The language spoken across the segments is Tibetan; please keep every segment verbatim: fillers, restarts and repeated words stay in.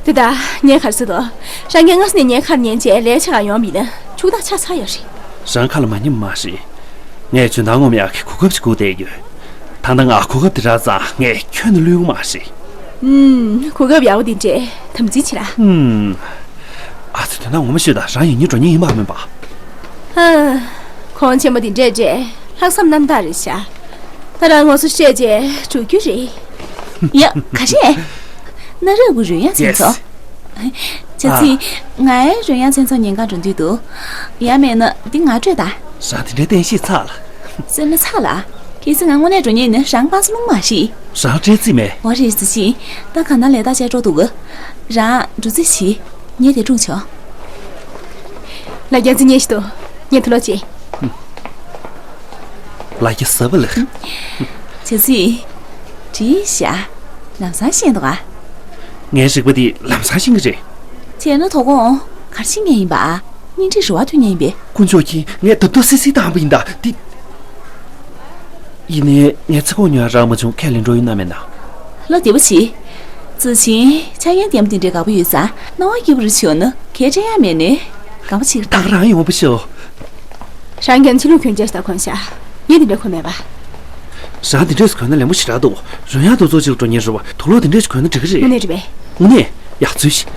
དེ་ད་ངས་ག་རེ་ཟེར་དོ། རང་གིས་སྔ་ས་ནས་ངའི་ཁ་ལ་ཉན་བྱས་ལས་བྱེད་ག་ཡོང་བ་ཡིན་ན་ཕྱུག་བདག་ཆགས་ཚར་ཡོད་རེད། རང་ཁ་ལ་མ་ཉན་པ་མ་རེད། ངས་འཇོན་ཐང་ངོམ་ཡག་གི་གོ་སྐབས་ཤིག་སྒུག་བསྡད་ཡོད། ད་ལྟ་ང་གོ་སྐབས་འདི་རག་ཙང་ངས་ཁྱོན་ནས་བློས་མ་རེད། ཨུམ། གོ་སྐབས་ཡག་པོ་འདི་འདྲས་དམ་འཛིན་བྱེད་ར། ཨུམ། ཨ་ཙི། དོན་དག་ངོ་མ་ཤོད་དང་། རང་ཡིན་ཉིན་འགྲོ་མཁན་ཡིན་པ་མིན་པ། ཧ། ཁོང་ཆེན་པོ་འདི་འདྲས་འདྲས་ལྷག་བསམ་རྣམ་དག་རེད་ཤག་ད་རང་ངོ་སོ་བཤད་རྗེས་འགྲོ་རྒྱུ་རེད། ཡ། ག་རེ། གནའ་རབས་ཀྱི་རོལ་དབྱངས་མཚན་ཚོགས། བྱ་ཚིག་ང་ཡང་རོལ་དབྱངས་མཚན་ཚོགས་ཉན་ག་འགྲོ་འདོད་འདུག་ཡང་མེད་ན་འདི་ང་སྤྲོད་དང་། རང་དེ་འདྲའི་བསྟན་བཤིག་ཚར་ལ། སེམས་ལ་ཚར་ལ། གལ་སྲིད་ང་དངོས་གནས་འགྲོ་མཁན་ཡིན་ན་རང་པང་སེ་ལུང་མ་ཤི། རང་སྤྲད་རྩིས་མེད། འོ་རེད། རྩིས་ཤིག་ད་ག་ན་ལས་ད་བྱས་འགྲོ་འདུག་རང་འགྲོ་རྩིས་ཤིག་ངས་དེ་སྒྲུང་ཆོག་ལ་རྒྱ་རྩིས་ཉན་ཤི་འདུག་ངས་དུ་ལོག་ཅིག་ལ་རྒྱ་ཟབ་པ་ལགས། བྱ་ཚིག་བྲིས་ཤག་ལམ་སང་ཤེས་འདུག་ག་ངའི་རིག་པ་འདི་ལམ་སང་ཤེས་ཀྱི་རེད། བྱས་ན་དོ་དགོང་ག་རེ་བྱེད་མཁན་ཡིན་པ། གཉེན་སྒྲིག་རེ་བ་མཐུན་མཁན་ཡིན་པས། དཀོན་མཆོག་མཁྱེན། ངས་ཐབས་ཐབས་སིག་སིག་བཏང་བ་ཡིན་ད། འདི། ཡིན་ནའི་ངས་ཚེ་གོང་ཉོ་ཡག་རག་མ་བྱུང་། ཁས་ལེན་འགྲོ་ཡོད་ན་མེད་ན། བློ་བདེ་པོ་བྱེད། ཙི་ཆིང་། འཆར་ཡན་ལྡན་པ་འདི་འདྲའི་དགའ་པོ་ཡོད་ཙང་སྣང་བ་སྐྱིད་པོ་རེ་བྱུང་ན་གལ་འཕྲད་ཡག་མེད་ནས། དགའ་པོ་བྱེད་ཀྱི་ད་རང་ཡོང་བ་ཤོག་རང་གིས་ཕྱི་ལུགས་གྱོན་ཆས་ཤིག་ད་གོན་ཤག་ངས་འདི་འདྲ་གོན་མེད་པ། རང་འདི་འདྲས་སུ་གོན་ན་ལེགས་མོ་ཞེ་དྲག་འདུག་རོལ་དབྱངས་འདུ་ཚོགས་ཅིག་ལ་འགྲོ་མཁན་རེད་པ། དུག་ལོག་འདི་འདྲས་ཤིག་གོན་ན་འགྲིག་གི་རེད། དངོས་གནས་རེད་པས། དངོས་གནས། ཡ། འཛུལ་ཤིག་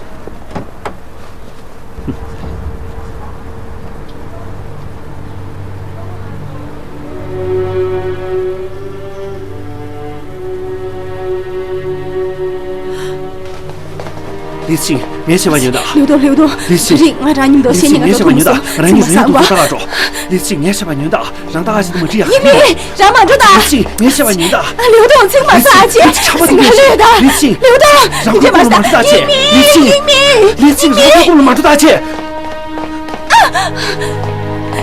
ལི་ཚིང་། ངའི་བྱ་བ་ཉོན་དང་། ལིའུ་ཏུང་། ལིའུ་ཏུང་། ལི་ཚིང་། རིག་ང་རང་མཉམ་དུ་ལི་ཚིང་། ངའི་བྱ་བ་ཉོན་དང་། རང་ཉིད་རོལ་དབྱངས་འདུ་ཚོགས་ལྟ་ག་འགྲོ། ལི་ཚིང་། ངའི་བྱ་བ་ཉོན་དང་། རང་ད་ག་ཞིག་ཏུ་མ་འགྲིག་ཡ། ཡིན་མིན། རང་མ་འགྲོ་དང་། ལི་ཚིང་། ངའི་བྱ་བ་ཉོན་དང་། ལིའུ་ཏུང་། ཚིག་མ་ཟ་ཅེ། ལི་ཚིང་། ཆག་པ་དེ་མི་ཤེས། ལི་ཚིང་། རང་ཁོ་ཁོ་ལ་མ་འགྲོ་དང་་ཅེ། ལི་ཚིང་། ལི་ཚིང་། རང་ཁོ་ཁོ་ལ་མ་འགྲོ་དང་ཅེ།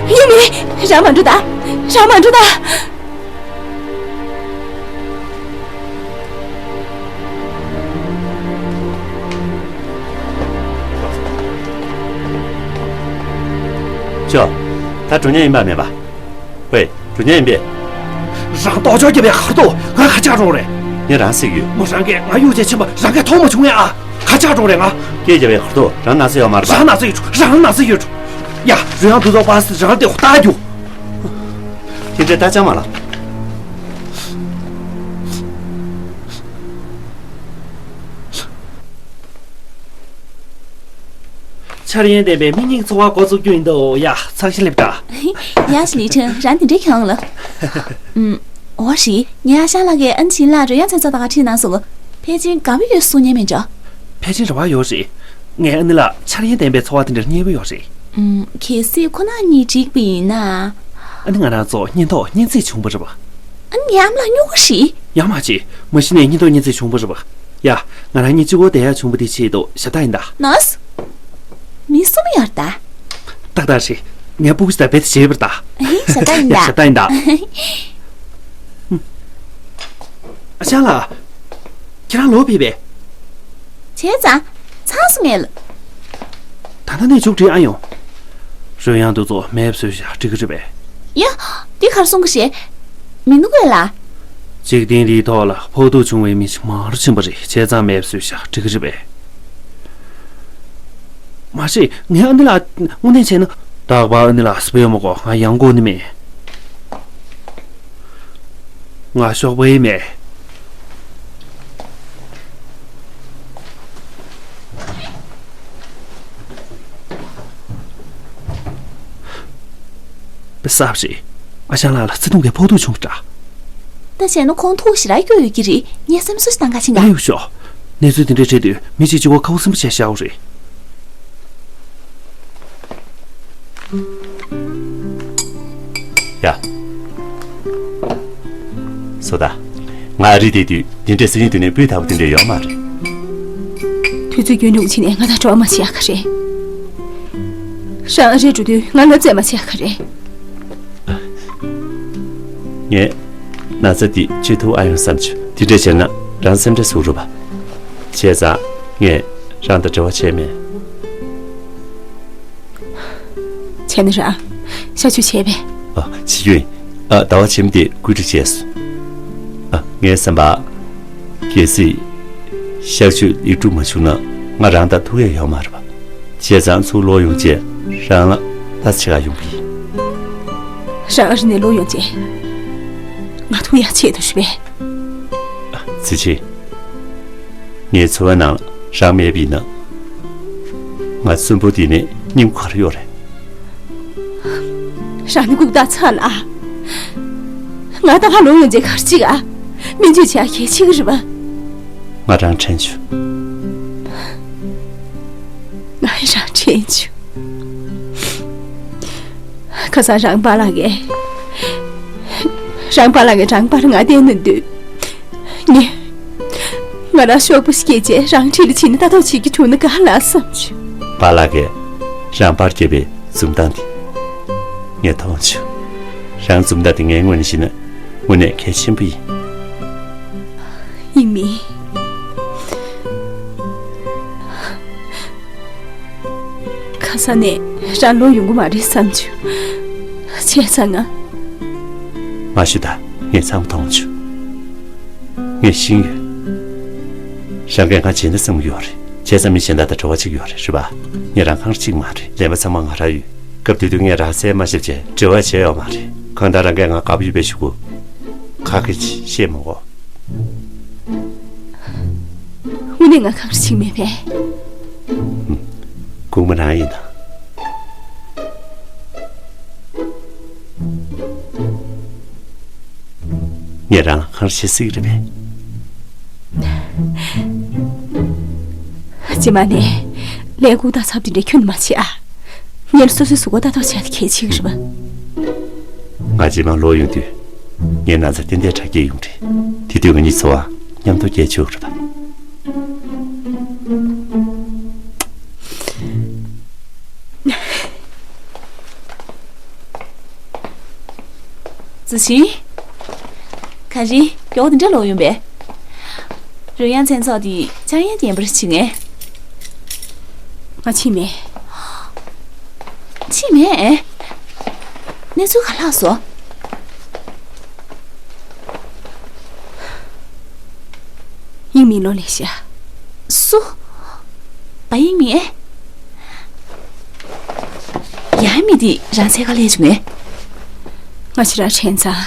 ཡིན་མིན། རང་མ་འགྲོ་དང་། རང་མ་འགྲོ་དང་། ཅོ། ད་འགྲོ་མཁན་ཡིན་པ་མེད་པ། ཝེ། འགྲོ་མཁན་ཡིན་པས། རང་ལྟོགས་ཅོག་བརྒྱབ་པའི་ཁར་ཐུག་ང་ཁ་ཆག་འགྲོ་རེད། ངས་རང་བསད་ཡོད། མོ་རང་གིས་ང་གཡུག་བྱས་ཕྱིན་པ་རང་གིས་མཐོང་མ་བྱུང་ངས་ཨ། ཁ་ཆག་འགྲོ་རེད་ང་། སྐད་རྒྱབ་པའི་ཁར་ཐུག་རང་ན་ཚ་ཡོད་མ་རེད་པ། རང་ན་ཚ་ཡོད་འགྲོ། རང་ན་ཚ་ཡོད་འགྲོ། ཡ། རོལ་དབྱངས་འདུ་ཚོགས་པ་སི་རང་ལ་དེ་ཧུ་ཏག་རྒྱུག་དེ་འདྲའི་རྟ་ལྕང་མ་ལ། འཆར་ཡན་ལྡན་པའི་མི་གཉིས་ཀྱི་འཚོ་བ་འགོ་བཙུགས་རྒྱུ་ཡིན་འདུག་ཡ། ཚགས་ཤིང་སླེབས་དྲ། ཡ། ཞི་ལི་ཁྲེན། རང་འདི་འདྲའི་ཁྱོད་ལ། ཨུམ། འོ་རེད། ངས་ཨ་ཞང་ལགས་ཀྱིས་ཨན་ཆིན་ལ་རོལ་དབྱངས་མཚན་ཚོགས་ད་ག་ཁྲིད་གནང་སོང་། ཕལ་ཆེར་དགའ་པོ་ཡོད་གསུང་མཁན་མིན་འགྲོ། ཕལ་ཆེར་རེ་བ་ཡོད་རེད། ངས་ཨ་ནི་ལ་འཆར་ཡན་ལྡན་པའི་འཚོ་བ་དེ་འདྲར་མཉེས་པོ་ཡོད་རེད། ཨུམ། གལ་སྲིད་ཁོ་རང་གཉིས་འགྲིག་པ་ཡིན་ན། ཨ་ནི་ང་རང་ཚོ་གཉེན་ཐོག་གཉེན་ཚན་བྱུང་བ་རེད་པ། ཨ་ནི་ངའི་ཨ་མ་ལགས་སྨྱོ་གི་རེད། ཡ་མ་བྱེད། མ་གཞི་ནས་གཉེན་ཐོག་གཉེན་ཚན་བྱུང་བ་རེད་པ། ཡ། ང་རང་གཉིས་གཅིག་པོ་བསྡད་ཡག་བྱུང་བ་དེའི་ཆེད་དུ་ཞབས་ཏག་ཡིན་ད། ནོས། མི་གསུམ་ཡོད་ད། ཏག་ཏག་རེད། ངས་སྤུ་གུ་ཞིག་དང་རྦད་དེ་བྱས་པ་རེད་ད། ཞབས་ཏག་ཡིན་ད། ཡ། ཞབས་ཏག་ཡིན་ད། ཨ་ཞང་ལགས། ཁྱེད་རང་ལོག་ཕེབས་པས། བྱས་ཙང་། ཚང་སོང་ངས་ལ། ད་ལྟ་ནས་མཇུག་སྒྲིལ་ཨ་ཡོང་། རོལ་དབྱངས་འདུ་ཚོགས་མེད་པ་བཟོས་བཞག་འགྲིག་གི་རེད་པས། ཡ། འདི་ག་རེ་གསུང་གི་རེད། མི་འདུག་གས་ལ། འཇིག་རྟེན་འདིའི་ཐོག་ལ་ཕོག་ཐུག་བྱུང་བའི་མི་ཞིག་མང་རུ་ཕྱིན་པ་རེད། བྱས་ཙང་མེད་པ་བཟོས་བཞག་འགྲིག་གི་རེད་པས། མ་གཞི་ངས་ཨ་ནི་ལ་དངོས་གནས་བྱས་ན། རྟག་པར་ཨ་ནི་ལ་སྤེལ་མ་གོ་ང་ཡང་གོ་ནི་མེད། ང་ཤོག་པའི་མེད། པ་སབ་ཞིག་ཨ་ཞང་ལགས་ལ་བརྩེ་དུང་གི་ཕོག་ཐུག་བྱུང་བ་འདྲ། ད་བྱས་ན་ཁོང་ཐུགས་ཞེ་དྲག་སྐྱོ་ཡོད་ཀྱི་རེད། ངས་སེམས་གསོ་ཞིག་བཏང་ག་ཕྱིན་ཨེ་ག་ཡོད་ཤོག་གནས་ཚུལ་དེ་འདྲ་འཕྲད་དུས་མི་གཅིག་གཅིག་པོ་ཁ་བོ་སིམ་པོ་བྱས་བཞག་དགོས་རེད། ཡ། བཟོ་ལྟ། ང་ཨ་རི་བསྡད་དུས་འདི་འདྲའི་སང་ཉིན་དུས་ནས་སྤུས་དག་པོ་དེ་འདྲ་ཡོད་མ་རེད། དུས་ཚོད་རྒྱུན་རིང་ཕྱིན་ནས་ང་དང་འབྲེལ་བ་མ་བྱེད་ཡག་ག་རེད། རང་ཨ་རིར་འགྲོ་དུས་ང་ལབ་རྩེད་མ་བྱེད་ཡག་ག་རེད། ངས་ན་ཚ་འདི་བཅོས་ཐུབ་ཨ་ཡོང་བསམ་བྱུང་། དེ་འདྲ་བྱས་ན་རང་སེམས་ཁྲལ་ཟུག་རུ་བ། བྱས་ཙང་ངས་རང་དང་འབྲེལ་བ་བྱས་མེད། བྱས་ན་རང་གཤག་བཅོས་བྱས་པས། ཨ། བྱེད་རྒྱུ་ཡིན། ཨ། ཟླ་བ་ཕྱི་མ་དེ་བཀོད་སྒྲིག་བྱས་སོང་། ཨ། ངའི་བསམ་པ། གལ་སྲིད་གཤག་བཅོས་ལེགས་གྲུབ་མ་བྱུང་ན། ང་རང་དང་ཐུག་ཡས་ཡོད་མ་རེད་པ། བྱས་ཙང་ཚུར་ལོག་ཡོང་རྗེས་རང་ལ་ལྟ་ཙམ་བྱེད་ག་ཡོང་གི་ཡིན། རང་ཨ་རི་ནས་ལོག་ཡོང་རྗེས་ང་ཐུག་ཡག་ཆེད་དུ་ཞུ་བས། ཙི་ཆི། ངའི་འཚོ་བའི་ནང་རང་མེད་པ་ཡིན་ན། ང་གསོན་པོ་འདི་ནས་སྙིང་ཁུར་ཡོད་རེད། རང་ནི་ལྐུགས་རྟགས་ཚ་ལ། ང་ད་ག་ལོག་ཡོང་རྗེས་གར་ཅིག་ཨ། སྨན་བཅོས་བྱེད་ཡག་གལ་ཆེ་གི་རེད་པ། ང་རང་དྲན་བྱུང་། ང་ཡི་རང་དྲན་བྱུང་། ཁ་སང་རང་པཱ་ལགས་ཀྱིས། རང་པཱ་ལགས་ཀྱིས་རང་པར་ང་བསྟན་གནང་དུས། ངས། ང་རང་ཤོག་བུ་ཞིག་སྐྱེས་རྗེས་རང་འཁྲིས་ལ་ཕྱིན་ནས་ལྟ་རྟོག་བྱེད་རྒྱུ་བྱུང་ན་དགའ་ལ་བསམ་བྱུང་། པཱ་ལགས་ཀྱིས་རང་པར་བརྒྱབ་པའི་འཛུམ་མདངས་དེ། ངས་མཐོང་བྱུང་། རང་འཛུམ་མདངས་དེ་ངའི་ངོས་ནས་བཤད་ན་དངོས་གནས་གལ་ཆེན་པོ་ཡིན། ཡིན་མིན། ཁ་སང་ནས་རང་ལོག་ཡོང་གི་མ་རེད་བསམ་བྱུང་། བྱས་ཙང་ང་། མ་ཞུ་ད། ངས་ཚང་མ་མཐོང་བྱུང་། ངས་ཤེས་ཡོད། རང་གིས་ང་བརྗེད་ན་བསམ་གྱི་ཡོད་རེད། བྱས་ཙང་མི་གཞན་དག་དང་འབྲེལ་བ་གཅིག་ཡོད་རེད། རེད་པ། ངས་རང་གང་གཅིག་མ་རེད། ལས་པ་ཚང་མ་ང་རང་ཡོད། སྐབས་དེ་དུས་ངས་རང་གསལ་མ་བཤད་བྱས་འབྲེལ་བ་བྱས་ཡོད་མ་རེད། གང་ལྟར་རང་གིས་ང་དགའ་པོ་ཡོད་པའི་ཤུ་གུ། ཁ་སྐད་ཅིག་བཤད་མི་དགོས། དངོས་གནས་ང་གང་ཞིག་མེད་པས། ཨུམ། དགོངས་པ་རང་ཡིན་ན། ངས་རང་ལ་གང་བྱེད་སྲིད་རེད་པས། རྗེས་མ་ནས་ལས་ལྐུགས་རྟགས་ཚ་པོ་དེ་འདྲ་ཁྱོན་ནས་མ་བྱེད་ཨ། ངས་སོ་སོའི་གཟུགས་པོ་ལྟ་རྟོག་བྱས་ཏེ་གལ་ཆེ་གི་རེད་པ། ང་རྗེས་མ་ལོག་ཡོང་དུས། ངའི་ན་ཚ་ཏན་ཏན་དྲག་སྐྱེད་ཡོང་རེད། དེ་དུས་ང་གཉིས་འཚོ་བ་མཉམ་དུ་སྐྱེལ་ཆོག་རེད་པ། ཙི་ཤིན། ག་རེ་མགྱོགས་དེ་འདྲ་ལོག་ཡོང་པས། རོལ་དབྱངས་མཚན་ཚོགས་དེ་ཆང་ཡན་རྟེན་པར་ཕྱིན་ངས། ང་ཕྱིན་མེད། ཕྱིན་མེད། གནས་ཚུལ་ག་ལྷག་སོང་། དབྱིངས་མིང་ལོག་ལས་ཤག་སུ། པ་དབྱིངས་མིང་ཨེ། ཡང་མི་འདི་རང་འཚོལ་ག་སླེབས་བྱུང་ངས། ང་ཕྱིར་ར་དྲན་ཙང་།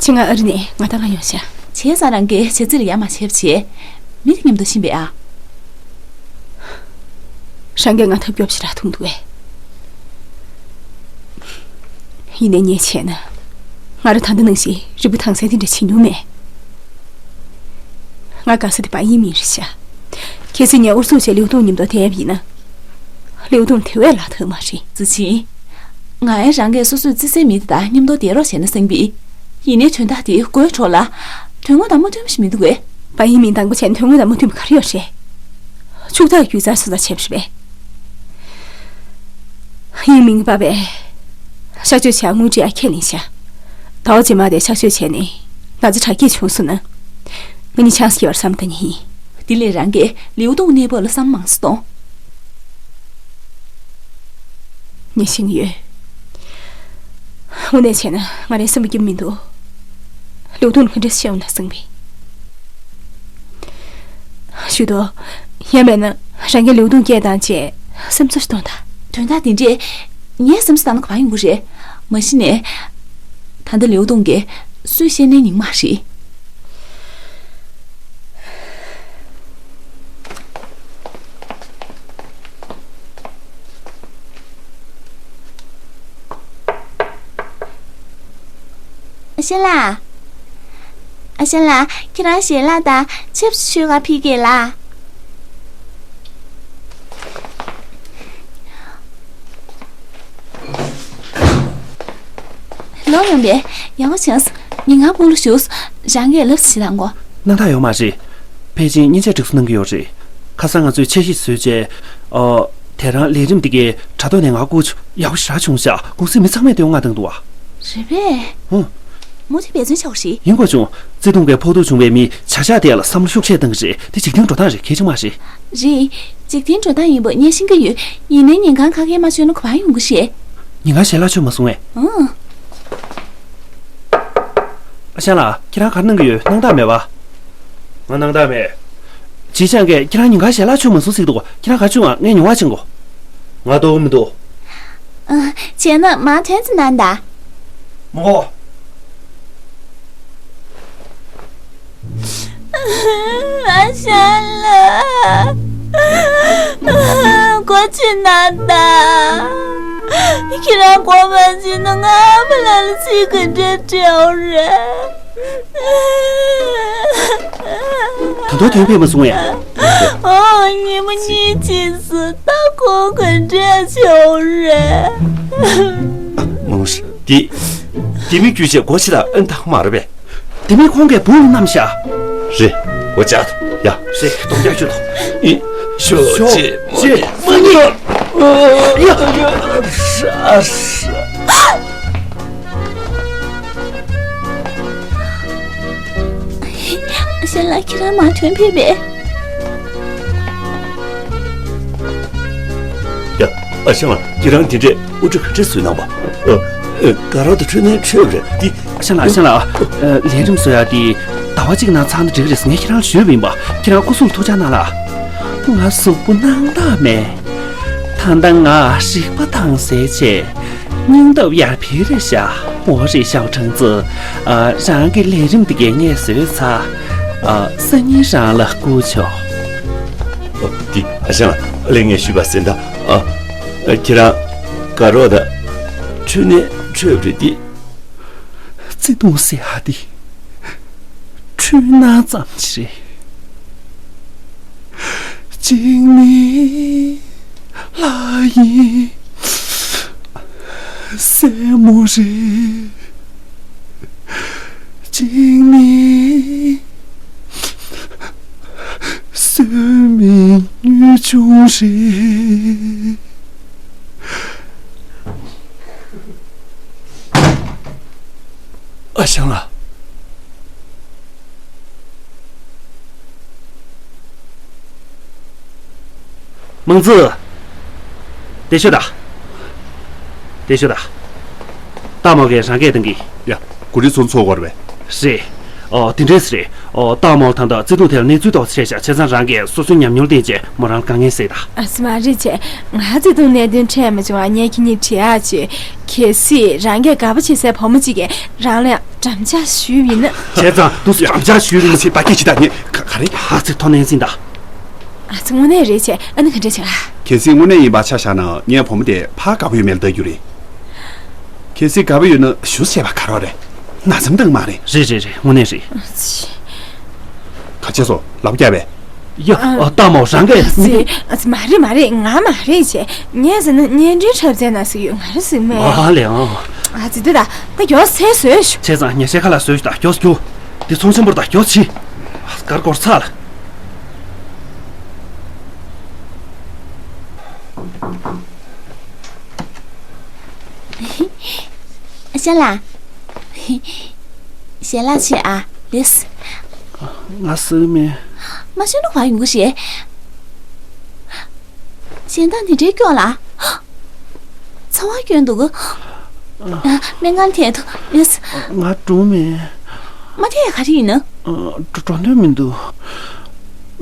ཕྱི་ང་ཨ་རི་ནས་ང་ད་ག་ཡོང་ཤག་བྱས་ཙང་རང་གིས་བྱས་ཙི་ལ་ཡ་མ་བྱས་པ་བྱས། མི་དེ་མཉམ་དུ་ཕྱིན་པས་ཨ། རང་གིས་ང་ཐབས་སྐྱོ་པོ་ཞིག་རག་ཐུབ་འདུག་གས། ཡིན་ནའི་ངས་བྱས་ན། ང་རང་ད་ལྟ་ནང་བཞིན་རིལ་བུ་དྭངས་གསལ་དེ་འདྲ་བྱེད་མྱོང་མེད། ང་དགའ་ས་དེ་པ་དབྱིངས་མིང་རེད་ཤག་གལ་སྲིད་ངས་ཨུ་ཚུགས་བྱས་ལིའུ་ཏུང་མཉམ་དུ་བསྡད་པ་ཡིན་ན། ལིའུ་ཏུང་དེ་བས་ལྷག་ཐུབ་མ་རེད། ཙི་ཆིན། ང་ཡང་རང་གིས་སོ་སོའི་བརྩི་སའི་མི་དེ་དང་མཉམ་དུ་བསྡད་རོགས་བྱས་ན་བསམ་པས། ཡིན་ནའི་དོན་དག་དེ་དགོད་བྲོ་ལ། དོན་དངོས་དང་མ་མཐུན་པ་ཞིག་མི་འདུག་གས། པ་དབྱིངས་མིང་དང་པོ་བྱས་ན་དོན་དངོས་དང་མ་མཐུན་པ་ག་རེ་ཡོད་རེད། ཕྱུག་བདག་རྒྱུ་རྩར་སོང་ཙང་བྱས་པ་རེད་པས། དབྱིངས་མིང་པ་བས། གཤག་བཅོས་བྱས་དངུལ་སྤྲད་ཡ་ཁས་ལེན་ཤག་ཟླ་བ་རྗེས་མ་དེ་གཤག་བཅོས་བྱས་ནས་ན་ཚ་དྲག་སྐྱེད་བྱུང་སོང་ན། ང་གཉིས་ཆང་ས་སྐྱེལ་བར་བསམ་བཏང་ཡིན། དེ་ལས་རང་གིས་ལིའུ་ཏུང་གནས་བབ་ལ་བསམ་མང་སུ་གཏོང་། ངས་ཤེས་ཀྱི་ཡོད། དངོས་གནས་བྱས་ན་ང་རང་སེམས་པ་སྐྱིད་མི་འདུག་ལིའུ་ཏུང་ག་འདྲ་ཤེས་འོང་ན་བསམ་པས། ཞུ་དོ། ཡང་མེད་ན་རང་གིས་ལིའུ་ཏུང་སྐད་བཏང་བྱས་སེམས་གསོ་ཞིག་གཏོང་དང་། དོན་དག་འདི་འདྲས། ངས་སེམས་གསོ་བཏང་ན་ག་པར་ཡོང་གི་རེད། མ་གཞི་ནས། ད་ལྟ་ལིའུ་ཏུང་གིས་སུས་བཤད་ནའི་ཉན་མ་རེད། ཨ་ཤ་ལགས། ཨ་ཤ་ལགས། ཁྱེད་རང་ཞལ་ལག་དང་ཆིབས་སི་མཆོད་ག་ཕུལ་གྱིས་ལགས། ལོག་ཡོང་པས། ཡག་པོ་བྱུང་། ཉིན་གང་སྤོ་ལོ་ཞུགས། རང་གིས་ལབ་ཞིག་དང་གོ། སྣང་དག་ཡོད་མ་རེད། ཕལ་ཆེར་མཉེན་ཆས་སྒྲིག་བཟོ་གནང་གི་ཡོད་རེད། ཁ་སང་ང་ཚོས་འཆར་གཞི་བཟོས་རྗེས། ཨོ། དེ་རང་ལས་རིམ་འདི་གའི་དྲ་ཐོག་ནས་ང་བསྐུར་བྱུང་། ཡག་པོ་ཞེ་དྲག་བྱུང་ཤག་གུང་སེང་མི་ཚང་མས་བསྟོད་བསྔགས་བཏང་འདུག་བ། རེད་པས། ཧུང་། མུ་མཐུད་འབད་བརྩོན་བྱ་དགོས་ཤིག་ཡིན་དགོས་བྱུང་། བརྩེ་དུང་གི་ཕོག་ཐུག་བྱུང་བའི་མིས་བྱ་གཞག་དེ་ལ་བསམ་བློ་ཤུགས་ཆེ་བཏང་གི་རེད། དེ་འཇིག་རྟེན་འགྲོ་སྟངས་རེད། གལ་ཆེན་པོ་རེད། རེད། འཇིག་རྟེན་འགྲོ་སྟངས་ཡིན་པ་ངས་ཤེས་ཀྱི་ཡོད། ཡིན་ནའི་ཉིན་གང་ཁ་སྐད་མ་བརྗོད་ན་ག་པར་ཡོང་གི་ཤེས། ཉིན་གང་ཞལ་ལག་མཆོད་མ་སོང་ངས། ཨང་། ཨ་ཞང་ལགས། ཁྱེད་རང་ག་རེ་གནང་གི་ཡོད། སྣང་དག་མེད་པ། ང་སྣང་དག་མེད། ཅི་ཅང་གིས་ཁྱེད་རང་ཉིན་གང་ཞལ་ལག་མཆོད་མ་སོང་ཟེར་འདུག་ཁྱེད་རང་ག་བྱུང་ཨ། ངས་མྱོང་བ་ཕྱིན་གོ། ང་ལྟོགས་མི་འདུག་ཨ། བྱས་ན་མར་དོན་ཙམ་གནང་དང་། མོ་གོ། ཨ་ཞང་ལགས། སྒོ་ཕྱེ་གནང་དང་། ཁྱེད་རང་སྒོ་མ་ཕྱེ་ན་ང་ཨ་ཕ་ལགས་ལ་ཚིག་ག་འདྲ་སྤྲད་དགོས་རེད། ད་དུང་དོན་ཕེབས་མ་སོང་ངས། ཨོ། ཉི་མ་གཉིས་ཕྱིན་སོང་། ད་ཁོང་ག་འདྲ་བྱུང་རེད། མང་ཤི། དེ། དེ་མི་རྒྱུ་ཆས་སྒོ་ཕྱེ་ད་ཨན་ཐག་མ་རེད་པས། དེ་མི་ཁོང་གིས་བུ་བསྣམས་ཤག་རེད། སྒོ་ཕྱེ་ད་ཡ། རེད། རྡོག་རྒྱག་ཆུ་དང་། ཨི། ཤོ་ཤོ་ཆེ་ཆེ་མ་ཉེ། ཡ་ཡ་ཧྲ་ཧྲ། ཞལ་ལགས། ཁྱེད་རང་མར་ཐོན་ཕེབས་པས། ཡ། ཨ་ཞང་ལགས། ཁྱེད་རང་དེ་འདྲས་དབུ་སྐྲ་ག་འདྲས་བཟོས་གནང་བ། ཨ། ཨ། དགའ་རབ་ཏུ་འཁྲུལ་ནས་འཁྲུལ་རེད་དེ། ཨ་ཞང་ལགས། ཨ་ཞང་ལགས། ཨ། ལས་རིམ་བཟོ་ཡག་དེ་ཟླ་བ་གཅིག་ནང་ཚར་ན་འགྲིག་གི་རེད། ངས་ཁྱེད་རང་ལ་ཞུས་པ་ཡིན་པ། ཁྱེད་རང་སྐུ་གཟུགས་ལ་ཐུགས་ཅག་གནང་ལ། ང་གཟུགས་པོ་སྣང་དག་མེད། ད་ལྟ་ང་རིག་པ་དྭངས་གསལ་ཆེ། སྙིང་སྟོབས་ཡར་འཕེལ་རེད་ཤག་འོ་རེད། ཞའོ་ཁྲང་ཙི། ཨ། རང་གི་ལས་རིམ་འདི་གའི་ངས་བཟོས་ཚར། ཨ། སང་ཉིན་རང་ལ་བསྐུར་ཆོག་ཨ། འདི་ཨ་ཞང་ལགས། ངས་ཞུས་པ་གསན་དང་། ཨ། ཁྱེད་རང་དགའ་རབ་དང་འཁྲུལ་ནས་འཁྲུལ་རེད་དེ། བརྩེ་དུང་ཟེར་ཡག་འདི་འཁྲུལ་སྣང་ཙམ་ཞིག་རེད། གཅིག་ནི་ལྷ་ཡི་སྲས་མོ་རེད། གཅིག་ནི་སྲོལ་མའི་གཉོས་ཆུང་རེད། ཨ་ཞང་ལགས། མང་ཙི། དེ་ཤོད་ད། དེ་ཤོད་ད། སྟག་མོ་གིས་རང་སྐད་བཏང་གི། ཡ། གོ་སྒྲིག་ཚོགས་ཚོགས་དགོས་རེད་པས། རེད། ཨོ། དེ་འདྲས་རེད། ཨོ། སྟག་མོ་ལ་ད་ལྟ་བརྩེ་དུང་ཐད་ལ་གནས་ཚུལ་ཏོག་ཙམ་ཤེས་ཤག་བྱས་ཙང་རང་གིས་སོ་སོའི་ཉམས་མྱོང་བསྟན་བྱས་མོ་རང་ལ་དཀའ་ངལ་སེལ་ད། ཨ་ཙི། མ་རེད་བྱས། ང་བརྩེ་དུང་གནད་དོན་འཕྲད་མ་བྱུང་བ་ངས་ཁྱེད་གཉིས་དྲི་ཡག་བྱོས། གལ་སྲིད་རང་གིས་དགའ་པོ་བྱེད་སའི་བུ་མོ་གཅིག་གིས་རང་ལ་འགྲམ་ལྕག་གཞུས་པ་ཡིན་ན། བྱས་ཙང་དུ་འགྲམ་ལྕག་གཞུས་པ་ཡིན་ན་ཚེ་ད་སྐད་ཅིག་ད་ནི་ག་ག་རེ། ཨ་ཙི། ཐོག་ནས་འཛིན་ད། ཨ་ཙི། དངོས་གནས་རེད་བྱས། ཨ་ནི་ག་འདྲ་བྱས། གལ་སྲིད་དངོས་གནས་ཡིན་པ་ཆ་བཞག་ན་ངས་བུ་མོ་དེ་ཕར་དགའ་པོ་ཡོད་མེད་ལ་ལྟ་རྒྱུ་རེད། གལ་སྲིད་དགའ་པོ་ཡོད་ན་ཞུ་ཟེར་བ་ག་རོགས་རེད། ན་ཚ་མི་འདུག་མ་རེད། རེད་རེད་རེད། དངོས་གནས་རེད། ཨ་ཙི། ག་བྱས་སོང་། ལབ་རྒྱག་པས། ཡ། ཨ། ཨ། སྟག་མོ་རང་གིས། ཨ་ཙི། ཨ་ཙི། མ་རེད་མ་རེད། ང་མ་རེད་བྱས། ངས་ཟེར་ན་གཉེན་སྒྲིག་འཁྲབ་མཛད་ན་ཟེར་ཡོད། ང་རེད་ཟེར་མེད། ཨ་ལེ་ཨང་། ཨ་ཙི། འདི་ད་ད་མགྱོགས་སེ་བཟོས་ཤོག་བྱས་ཙང་ཉལ་ཆས་ཁ་ལག་བཟོས་ཤོག་ད་མགྱོགས་རྒྱུགས། འདི་ཚོང་ཆེན་པོར་ད་མགྱོགས་བྱེད། ཨ། དཀར་སྐོར་ཚ་ལ། ཞལ་ལགས། ཞལ་ལག་བྱེད་ཨ། ལེས། ང་ཟེར་མེད། མ་ཤོད་ན་བར་ཡོང་གི་རེད། གཞན་དག་འདི་འདྲའི་སྐྱོ་ལ། ཚ་བ་སྐྱོན་འདུག་སྨན་ཁང་ཐད་དུ་ལེས། ང་འགྲོ་མེད། མ་ཐད་ག་རེ་ཡིན་ན། འགྲོ་འགྲོ་འདོད་མི་འདུག་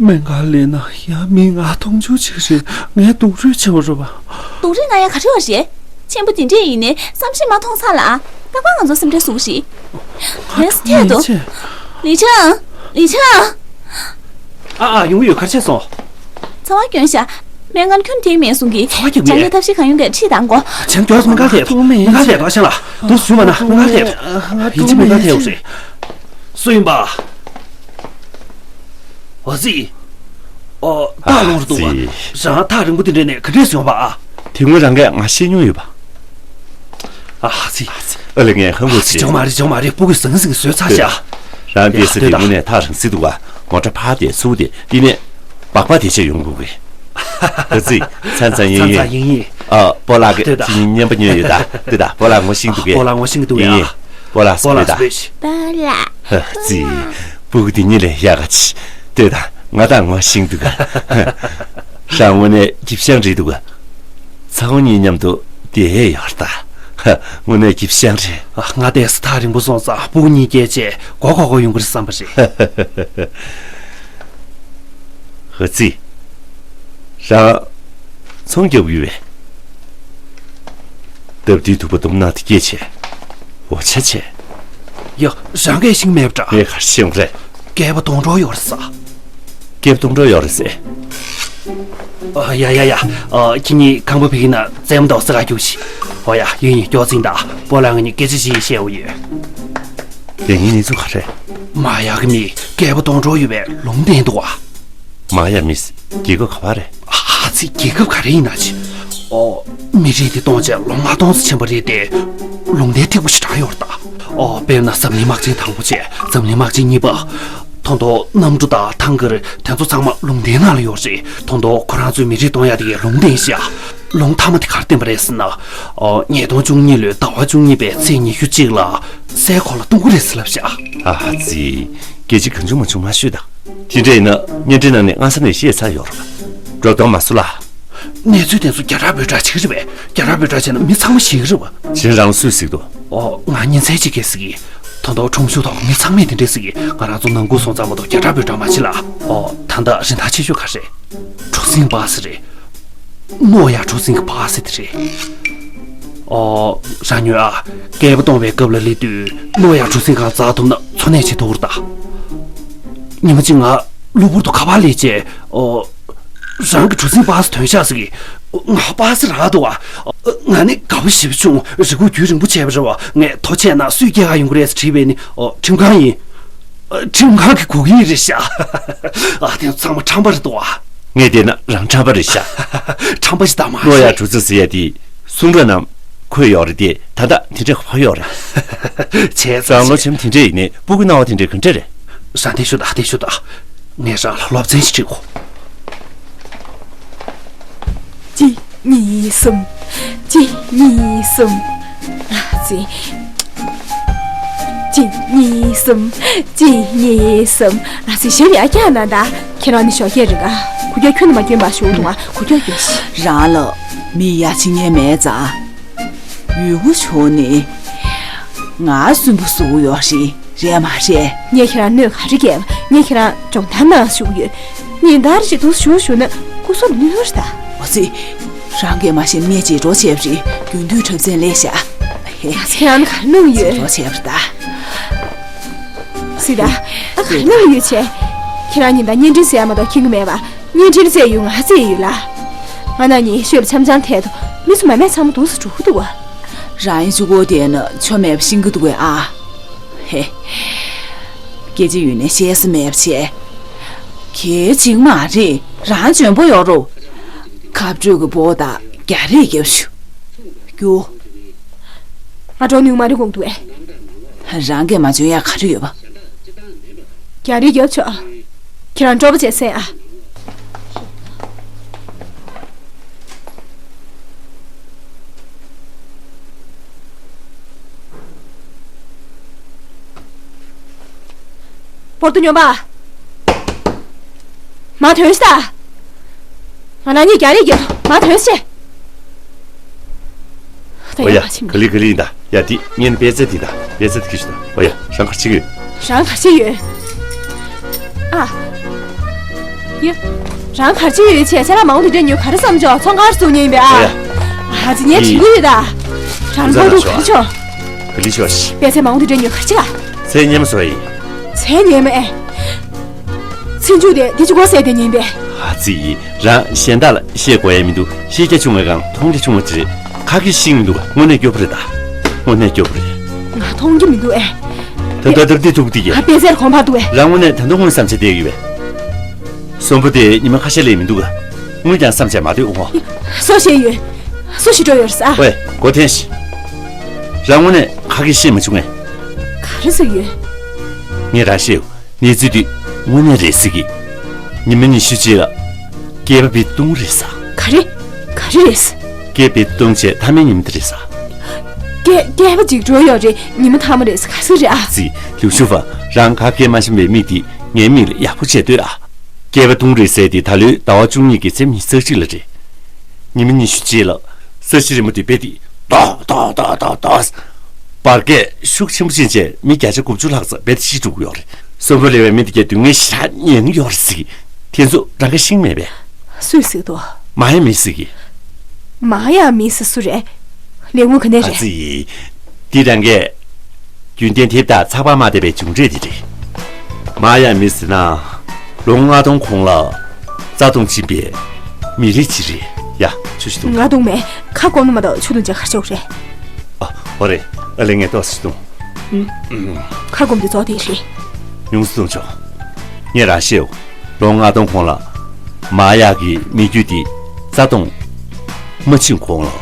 སྨན་ཁང་སླེབས་ན་ཡང་མི་ང་མཐོང་ཆུང་བྱེད་ཀྱི་རེད། ངས་སྡུག་རུས་ཆེ་བ་རེད་པ། སྡུག་རུས་གནང་ཡ་ག་རེ་བ་རེད། ཆེན་པོ་དེ་འདྲས་ཡིན་ནའི་བསམ་ཤེས་མ་མཐོང་ས་ལ། རྟག་པར་ང་ཚོ་སེམས་ཁྲལ་བཟོ་གི་རེད། ལེས་ཐད་དུ། ལི་ཆང་། ལི་ཆང་། ཨ་ཨ། ཡོང་གི་ཡོད། ག་རེ་བྱས་སོང་། ཚ་བ་སྐྱོན་ཤག་སྨན་ཁང་ཁྱོན་ཐེག་མེད་གསུང་གི། ཚ་བ་སྐྱོན་མེད། སྦྱང་ཡས་ཐབས་ཤེས་གང་ཡོང་གི་ཁྲིད་དང་གོ། བྱས་ན་མགྱོགས་སྨན་ཁང་ཐད། སྨན་ཁང་ཐད་དོ་ཤང་ལ། དུ་ཞུ་མ་ན་སྨན་ཁང་ཐད། ཡིན་གཅིག་མིན་ཁང་ཐད་འོ་རེད། སུ་ཡིན་པ། འོ་ཙི། ཨོ། སྟག་ལུང་རུ་འདུག་པ། ཨ་ཙི། རང་ཐག་རིང་པོ་དེ་འདྲས་ནས་ག་འདྲས་སོང་བ་ཨ། དེ་སྔོན་རང་གིས་ང་ཤེས་མྱོང་ཡོད་པ། ཨ་ཙི། ཨ་ལེ། ངས་ཧང་གོ་ཨ་ཙི། ཟེར། ཅང་མ་རེད། ཅང་མ་རེད། སྤུ་གུས་ཟང་ཟིང་བཟོས་ཚར་ཤག་རང་དེ་ཡ་ཟེར། དེ་ལྟ་དངོས་གནས་ཐག་རིང་སྲིད་འདུག་ག་མོ་ཊ་ཕར་དེད་ཚུར་དེད། དེ་ནས་སྦག་སྦག་དེད་བྱས་ཡོང་དགོས་གི། ཨ་ཙི། ཚ་ཚ་ཡིན་ཡིན། ཚ་ཚ་ཡིན་ཡིན། ཨ། སྤོ་ལགས་ཀྱིས་ལྟོས་དང་། ཅི་ཡིན་སྙན་པོ་ཉོས་ཡོད་ད། ལྟོས་དང་། སྤོ་ལགས་ངོ་ཤེས་འདུག་གས། སྤོ་ལགས་ངོ་ཤེས་འདུག་ཡིན་ཡིན། ཡ། སྤོ་ལགས་སྤོ་ལགས་ལྟོས་དང་། སྤོ་ལགས། ཨ་ཙི། སྤུ་གུ་དེ་གཉིས་ལས་ཡག་ག་ཅི། ལྟོས་དང་། ང་དང་ངོ་ཤེས་འདུག་ག་རང་དངོས་གནས་གྱི་ཤང་རེད་འདུག་ག་ཚ་བོ་གཉིས་མཉམ་དུ་བསྡད་ཡོད་ད། དངོས་གནས་གྱི་ཤང་རེད། ཨ། ང་དེ་ས་ཐག་རིང་པོ་སོང་ཙང་སྤུ་གུ་གཉིས་སྐྱེལ་བྱས་མགོ་འཁོར་འཁོར་ཡོང་གི་རེད་བསམ་པ་རེད། ཨ་ཙི། རང་ཚོང་རྒྱག་གི་ཡོད་པས། སྟབས་བདེའི་ཐུག་པ་དུམ་ནག་དེ་སྐྱེས་བྱས། འོ་ཆ་བྱས། ཡ། རང་གིས་ཤེས་མེད་པ་འདྲ། ངས་ག་རེ་ཤེས་པ་རེད། སྐལ་པ་སྟོང་གྲོགས་ཡོད་རེད་ཟེར། སྐལ་པ་སྟོང་གྲོགས་ཡོད་རེད་ཟེར། ཨ། ཡ་ཡ་ཡ། ཨ། ཁྱེད་གཉིས་ཁང་པ་ཕ་གི་ན་རྩེད་མོ་འདྲ་བོ་རྩེ་ག་རྒྱུགས་ཤིག། འོ་ཡ། ཡུན་ཡིན་སྐྱོ་ཚིག་འདའ། སྤོ་ལགས་ང་གཉིས་སྐད་ཆ་ཞིག་བཤད་དགོས་ཡོད། ལས་ངན་གནས་ཚུལ་ག་རེ། མ་ཡ་གི་མི་སྐལ་པ་སྟོང་གྲོགས་ཡོད་པའི་ལུང་བསྟན་འདུག་བ། མ་ཡ་མི་རྒྱལ་ཁབ་ག་བ་རེད། ཨ་ཙི། རྒྱལ་ཁབ་ག་རེ་ཡིན་ན་ཅི། ཨོ། མི་རིགས་དེ་སྟོང་བྱས་ལོ་ལྔ་སྟོང་ཙམ་ཕྱིན་པ་རེད་དེ། ལུང་བསྟན་ཐིག་པོ་ཞིག་དྲངས་ཡོད་རེད་ད། ཨོ། དཔེར་ན་འཛམ་གླིང་དམག་ཆེན་དང་པོ་བྱས། འཛམ་གླིང་དམག་ཆེན་གཉིས་པ། ད་དུང་གནམ་གྲུ་དང་ཐང་གར་དེ་ཚོ་ཚང་མ་ལུང་བསྟན་ནང་ལ་ཡོད་རེད། ད་དུང་ཁོ་རང་ཚོའི་མི་རིགས་སྟོང་ཡ་དེ་གའི་ལུང་བསྟན་ཤག། ལུང་མཐའ་མ་དེ་ག་རེ་བསྟན་པ་རེད་ཟེར་ན། ཨོ། ཉིས་སྟོང་བཅུ་གཉིས་ལོའི་ཟླ་བ་བཅུ་གཉིས་པའི་ཚེས་ཉི་ཤུ་གཅིག་ལ་སའི་གོ་ལ་གཏོང་གི་རེད་ཟེར་ལབ་ཤག། ཨ་ཙི། སྐད་ཆ་གང་བྱུང་མང་བྱུང་མ་ཤོད་ད། དེ་འདྲ་ཡིན་ན་བརྙན་འཕྲིན་ནང་ནས་སྔ་ས་ནས་བཤད་ཚར་ཡོད་རེད་པ། སྒྲོག་གཏོང་མ་བཟོ་ལ། གནས་ཚུལ་དེ་ཚོ་རྒྱ་གྲགས་འབོད་སྒྲ་བྱེད་ཀྱི་རེད་པས། རྒྱ་གྲགས་འབོད་སྒྲ་བྱས་ན་མི་ཚང་མ་ཤེས་ཀྱི་རེད་པ། གཞན་རང་སུས་གཟིགས་འདུག། ཨོ། ང་ཉིན་མཚན་གཅིག་གིས་གཟིགས་ཀྱི། ད་དུང་ཁྲོམ་གཞུང་ཐོག་མི་ཚང་མས་དེ་འདྲས་གཟིགས་ཀྱི། ང་རང་ཚོ་ནང་ཁུལ་སོང་ཙང་མ་གཏོགས་རྒྱ་གྲགས་འབོད་སྒྲ་མ་བྱེད་ལ། ཨོ། ད་ལྟ་རིན་ཐང་ཆེ་ཤོས་ག་རེ་རེད། གྲུ་གཟིངས་པ་སེ་རེད། རྣོ་ཡག་གྲུ་གཟིངས་ཀྱི་པ་སེ་དེ་རེད། ཨོ། རང་ཉོན་ཨ། སྐལ་པ་གཏོང་བའི་སྐབས་ལ་སླེབས་དུས་རྣོ་ཡག་གྲུ་གཟིངས་གང་འཛག་ཐུབ་ན་འཚོ་གནས་བྱེད་ཐུབ་ཀྱི་རེད་ད། ཉི་མ་གཅིག་ང་གློ་བུར་དུ་ཁ་པར་སླེབས་བྱས། ཨོ། རང་གི་གྲུ་གཟིངས་པ་སེ་ཐོན་ཤག་ཟེར་གི། ང་པ་སེ་རག་འདུག་བ། ང་ནི་དགའ་པོ་ཞེ་པོ་བྱུང་། རེ་སྒུག་རྒྱུན་རིང་པོ་བྱས་པ་རེད་བ། ངས་ཐོ་ཆད་ན་སུས་སྐྱེལ་ག་ཡོང་གི་རེད་ཟེར་དྲིས་པས་ནི། ཨོ། ཁྲིམས་ཁང་ཡིན། ཁྲིམས་ཁང་གི་སྒུག་ཡིག་རེད་ཤག། ཨ། དེ་ཚང་མ་ཁྲམ་པ་རེད་འདུག་བ། ངས་བལྟས་ན་རང་ཁྲམ་པ་རེད་ཤག། ཁྲམ་པ་ཞིག་ད་མ་རྣོ་ཡག་གྲུ་གཟིངས་ཟེར་ཡ་དེ་གསུང་སྒྲོས་ནང་འཁོད་ཡོད་རེད་དེ། ད་ལྟ་དེ་འདྲས་ག་པར་ཡོད་རེད། བྱས་ཙང་། རང་ལོ་ཆེན་པོ་དེ་འདྲས་ཡིན་ནའི་སྤུ་གུ་སྣང་བ་དེ་འདྲས་ག་འདྲས་རེད། རང་བདེ་ཤོག་ད། བདེ་ཤོག་ད། ངས་རང་ལ་སློབ་ཚན་ཞིག་ཁྲིད་དགོས། གཅིག་གཉིས་གསུམ། གཅིག་གཉིས་གསུམ། ཨ་ཙི། གཅིག་གཉིས་གསུམ། གཅིག་གཉིས་གསུམ། ཨ་ཙི། ཞབས་ཡར་བཀྱག་གནང་ད། ཁྱེད་རང་ནི་ཞོགས་ཀས་རིང་ག་གུ་རྒྱག་ཁྱོན་ནས་མ་གྱོན་པར་བཞུགས་འདུག་ཨ། གུ་རྒྱག་གྱོན་ཤིག། རང་ལ་མི་ཡ་ཕྱི་ཉལ་མེད་ཙང་། ཡུལ་པོ་ཆུང་ནི་ང་སུན་པོ་བཟོ་གི་ཡོད་རེད། རེད་མ་རེད། ངས་ཁྱེད་རང་གནོད་ག་རེ་བསྐྱལ་བ། ངས་ཁྱེད་རང་སྦྱོང་བརྡར་གནང་ཞུ་གི་ཡོད། ཉིན་ལྟར་ཞིག་འདུག་ཞུ་ཞུ་ན་སྐུ་གཟུགས་ལ་གནོད་རེད་ད། ཨ་ཙི། རང་གིས་མ་ཤེས་ངས་བརྗེད་འགྲོ་བྱས་པ་རེད། རྒྱུན་དུས་འཁྲབ་ཚན་ལས་བཞག། ཧེ། ང་ཚོ་ཁྱེད་རང་ལ་ག་རེ་གནང་ཡོད། བརྗེད་འགྲོ་བྱས་པ་རེད་ད། སི་ད། ཨ། ག་རེ་གནང་ཡོད་བྱས། ཁྱེད་རང་ཉིན་ལྟར་བརྙན་འཕྲིན་ཟེར་ཡ་མ་གཏོགས་མཁྱེན་གི་མེད་པ། བརྙན་འཕྲིན་བཙལ་ཡུལ་ང་བཙལ་ཡོད་ལ། ང་ན་ནི་ཤོད་འཆམ་འཆམ་ཐད་དུ་མི་ཚོ་མ་མེད་ཚང་མ་འདུག་སེ་འགྲོ་གི་འདུག་བ། རང་ཡི་གཅུ་གོ་དེ་ན་ཆོ་མེད་པ་ཤིང་གི་འདུག་གས་ཨ། ཧེ། སྐད་ཆ་ཡོད་ནས་བཤད་ས་མེད་པ་བྱས། གལ་ཆེན་མ་རེད། རང་འཇོན་པོ་ཡོད་རོ། ཁ་སྤྲོད་ཀྱི་པོ་དང་རྒྱ་རིགས་རྒྱབ་ཞུ། རྒྱུ། ང་འགྲོ་ནུས་མ་རེད་དགོངས་འདུག་ཨེ། རང་གིས་མ་འཇོན་ཡ་ག་རེ་ཡོད་པ། རྒྱ་རིགས་རྒྱབ་ཆོག་ཨ། ཁྱེད་རང་སྤྲོ་པོ་བྱས་སེ་ཨ། པོར་ཏུ་སྨྱོན་པ། མར་ཐོན་ཤིག་ད། ང་རང་ཉིད་རྒྱ་རིགས་རྒྱབ། མར་ཐོན་ཤིག། ད་འོ་ཡ། ཡར་མར་ཕྱིན། ག་ལེ་ག་ལེ་ཡིན་ད། ཡ་དེ་ངས་ནི་པེ་ཙེ་དེ་ད། པེ་ཙེ་དེ་ཁྱེར་ཤོག་ད། འོ་ཡ། རང་ག་རེ་བྱེད་ཀྱི་ཡོད། རང་ག་རེ་བྱེད་ཀྱི་ཡོད། ཨ། ཡ། རང་ག་རེ་བྱེད་ཀྱི་ཡོད་བྱས། ཁྱེད་རང་མ་འོངས་དེ་འདྲའི་ཉོ་ག་རེ་བསམ་བྱས། ཚོང་ཁང་བཙུགས་མཁན་ཡིན་པས་ཨ། འོ་ཡ། ཨ་ཙི། ངས་དྲན་གྱི་ཡོད་ད། རང་ཕོ་ཐུག་ག་རེ་བྱུང་། ག་ལེ་ཤོག་ཤིག། པེ་ཙེ་མ་འོངས་དེ་འདྲའི་ཉོ་ག་རེ་བྱེད་ཨ། ཚལ་ཉེ་མ་བཟོ་ཡིན། ཚལ་ཉེ་མ་ཨེ། ཚེ་མཇུག་དེ་དེ་ཅི་གོ་ཟེར་དེ་ཉན་པས། ཨ་ཙི། རང་གཞན་དག་ལ་བཤད་དགོས་ཡ་མི་འདུག། ཤེས་རྒྱ་ཆུང་བའི་སྒང་མཐོང་རྒྱ་ཆུང་བ་ཅིག་རེད། ཁ་སྐད་ཤེས་མི་འདུག་ག། དངོས་གནས་སྐྱོ་པོ་རེད་ད། དངོས་གནས་སྐྱོ་པོ་རེད། ང་མཐོང་རྒྱ་མི་འདུག་ཨེ། ད་ལྟ་སྟབས་བདེ་ཐུག་པོ་དེ་གས། ཨ། པེ་ཙེར་གོང་འཕར་འདུག་ཨེ། རང་དངོས་གནས་ད་དུང་དངུལ་བསམ་བྱས་བསྡད་ཡོད་པས། གསོན་པོ་དེ་ཉི་མ་ཁ་ཤས་ལས་མི་འདུག་ག། དངུལ་ཀྱང་བསམ་བྱས་མ་སྡོད་འོང་ངོ་། སུ་ཞིག་ཡོད། སུ་ཞིག་འགྲོ་ཡོད་ས། ཝེ། སྒོ་འཐེན་ཤིག། རང་དངོས་གནས་ཁ་སྐད་ཤེས་མ་བྱུང་ངས། ག་རེ་ཟེར་ཡོད། ངས་རང་བཤད་ཡོད། གནས་ཚུལ་འདི་དངོས་གནས་རེད་ཟེར་གི། ཉི་མ་ཉི་ཤུ་རྗེས་ལ་སྐལ་པ་བེ་ཏུང་རེད་ས། ག་རེ། ག་རེ་རེད། སྐལ་བེ་ཏུང་བྱས་མཐའ་མའི་ཉི་མ་དེ་རེད་ས། སྐལ། སྐལ་པ་གཅིག་འགྲོ་ཡོད་རེད། ཉི་མ་མཐའ་མ་རེད་ས། ག་ཟེ་རེད་ཨ། ཙི། ལིའུ་ཞུ་ཧྥང་། རང་ག་གེ་མ་ཤེས་པའི་མིག་དེ་ངའི་མིག་ལ་ཡག་པོ་བྱས་ལྟོས་ཨ། སྐལ་པ་ཏུང་རེད་ཟེར་དེ་ད་ལོའི་ཟླ་བ་བཅུ་གཉིས་ཀྱི་ཚེས་ཉི་ཤུ་རྩ་གཅིག་ལ་རེད། ཉི་མ་ཉི་ཤུ་རྗེས་ལ་ས་གཞི་རིལ་མོ་དེ་རྦད་དེ་ཏོག་ཏོག་ཏོག་ཏོག་ཏོག། འབར་གས་ཤུགས་ཆེན་པོ་ཕྱིན་བྱས་མི་བརྒྱ་ཆ་དགུ་བཅུ་ལྷག་ཙམ་རྦད་དེ་ཤི་འགྲོ་གི་ཡོད་རེད། གསོན་པོ་ལས་པའི་མི་དེ་གས་སྡུག་བསྔལ་ཞེ་དྲག་མྱོང་གི་ཡོད་རེད་ཟེར་གི། དེ་ཚོ་རང་གིས་ཤེས་མེད་པས། སུས་གཟིགས་འདུག་མ་ཡ་མི་སི་གིས། མ་ཡ་མི་སི་སུ་རེད། ལས་ཁུངས་ག་ནས་ཨ་རེད། ཙི་ཡི། འདི་རང་གིས། རྒྱུན་ལྡན་དེབ་དང་ཚགས་པར་མ་བསྡད་པའི་བྱུང་འབྲས་འདི་རེད། མ་ཡ་མི་སི་ན། ལོ་ལྔ་སྟོང་གོང་ལ། རྩ་དོན་སྦྱིན་པའི། མི་རིགས་ཅིག་རེད། ཡ། ཆུ་ཞིག་འཐུང་། ང་འཐུང་མེད། ཁ་སྐོམ་ན་མ་གཏོགས་ཆུ་འཐུང་བྱས་ག་རེ་བྱེད་དགོས་རེད། ཨ། འོ་རེད། ཨ་ལེ་ངས་ཏོག་ཙམ་འཐུང་། ཁ་སྐོམ་དེ་ཚོ་དེ་རེད། ཉུང་སུ་འཐུང་ཆོག་ངས་རང་བཤད་འོ། ལོ་ལྔ་སྟོང་གོང་ལ། མ་ཡ་གི་མི་རྒྱུད་དེ་རྩ་སྟོང་མ་ཕྱིན་གོང་ལ།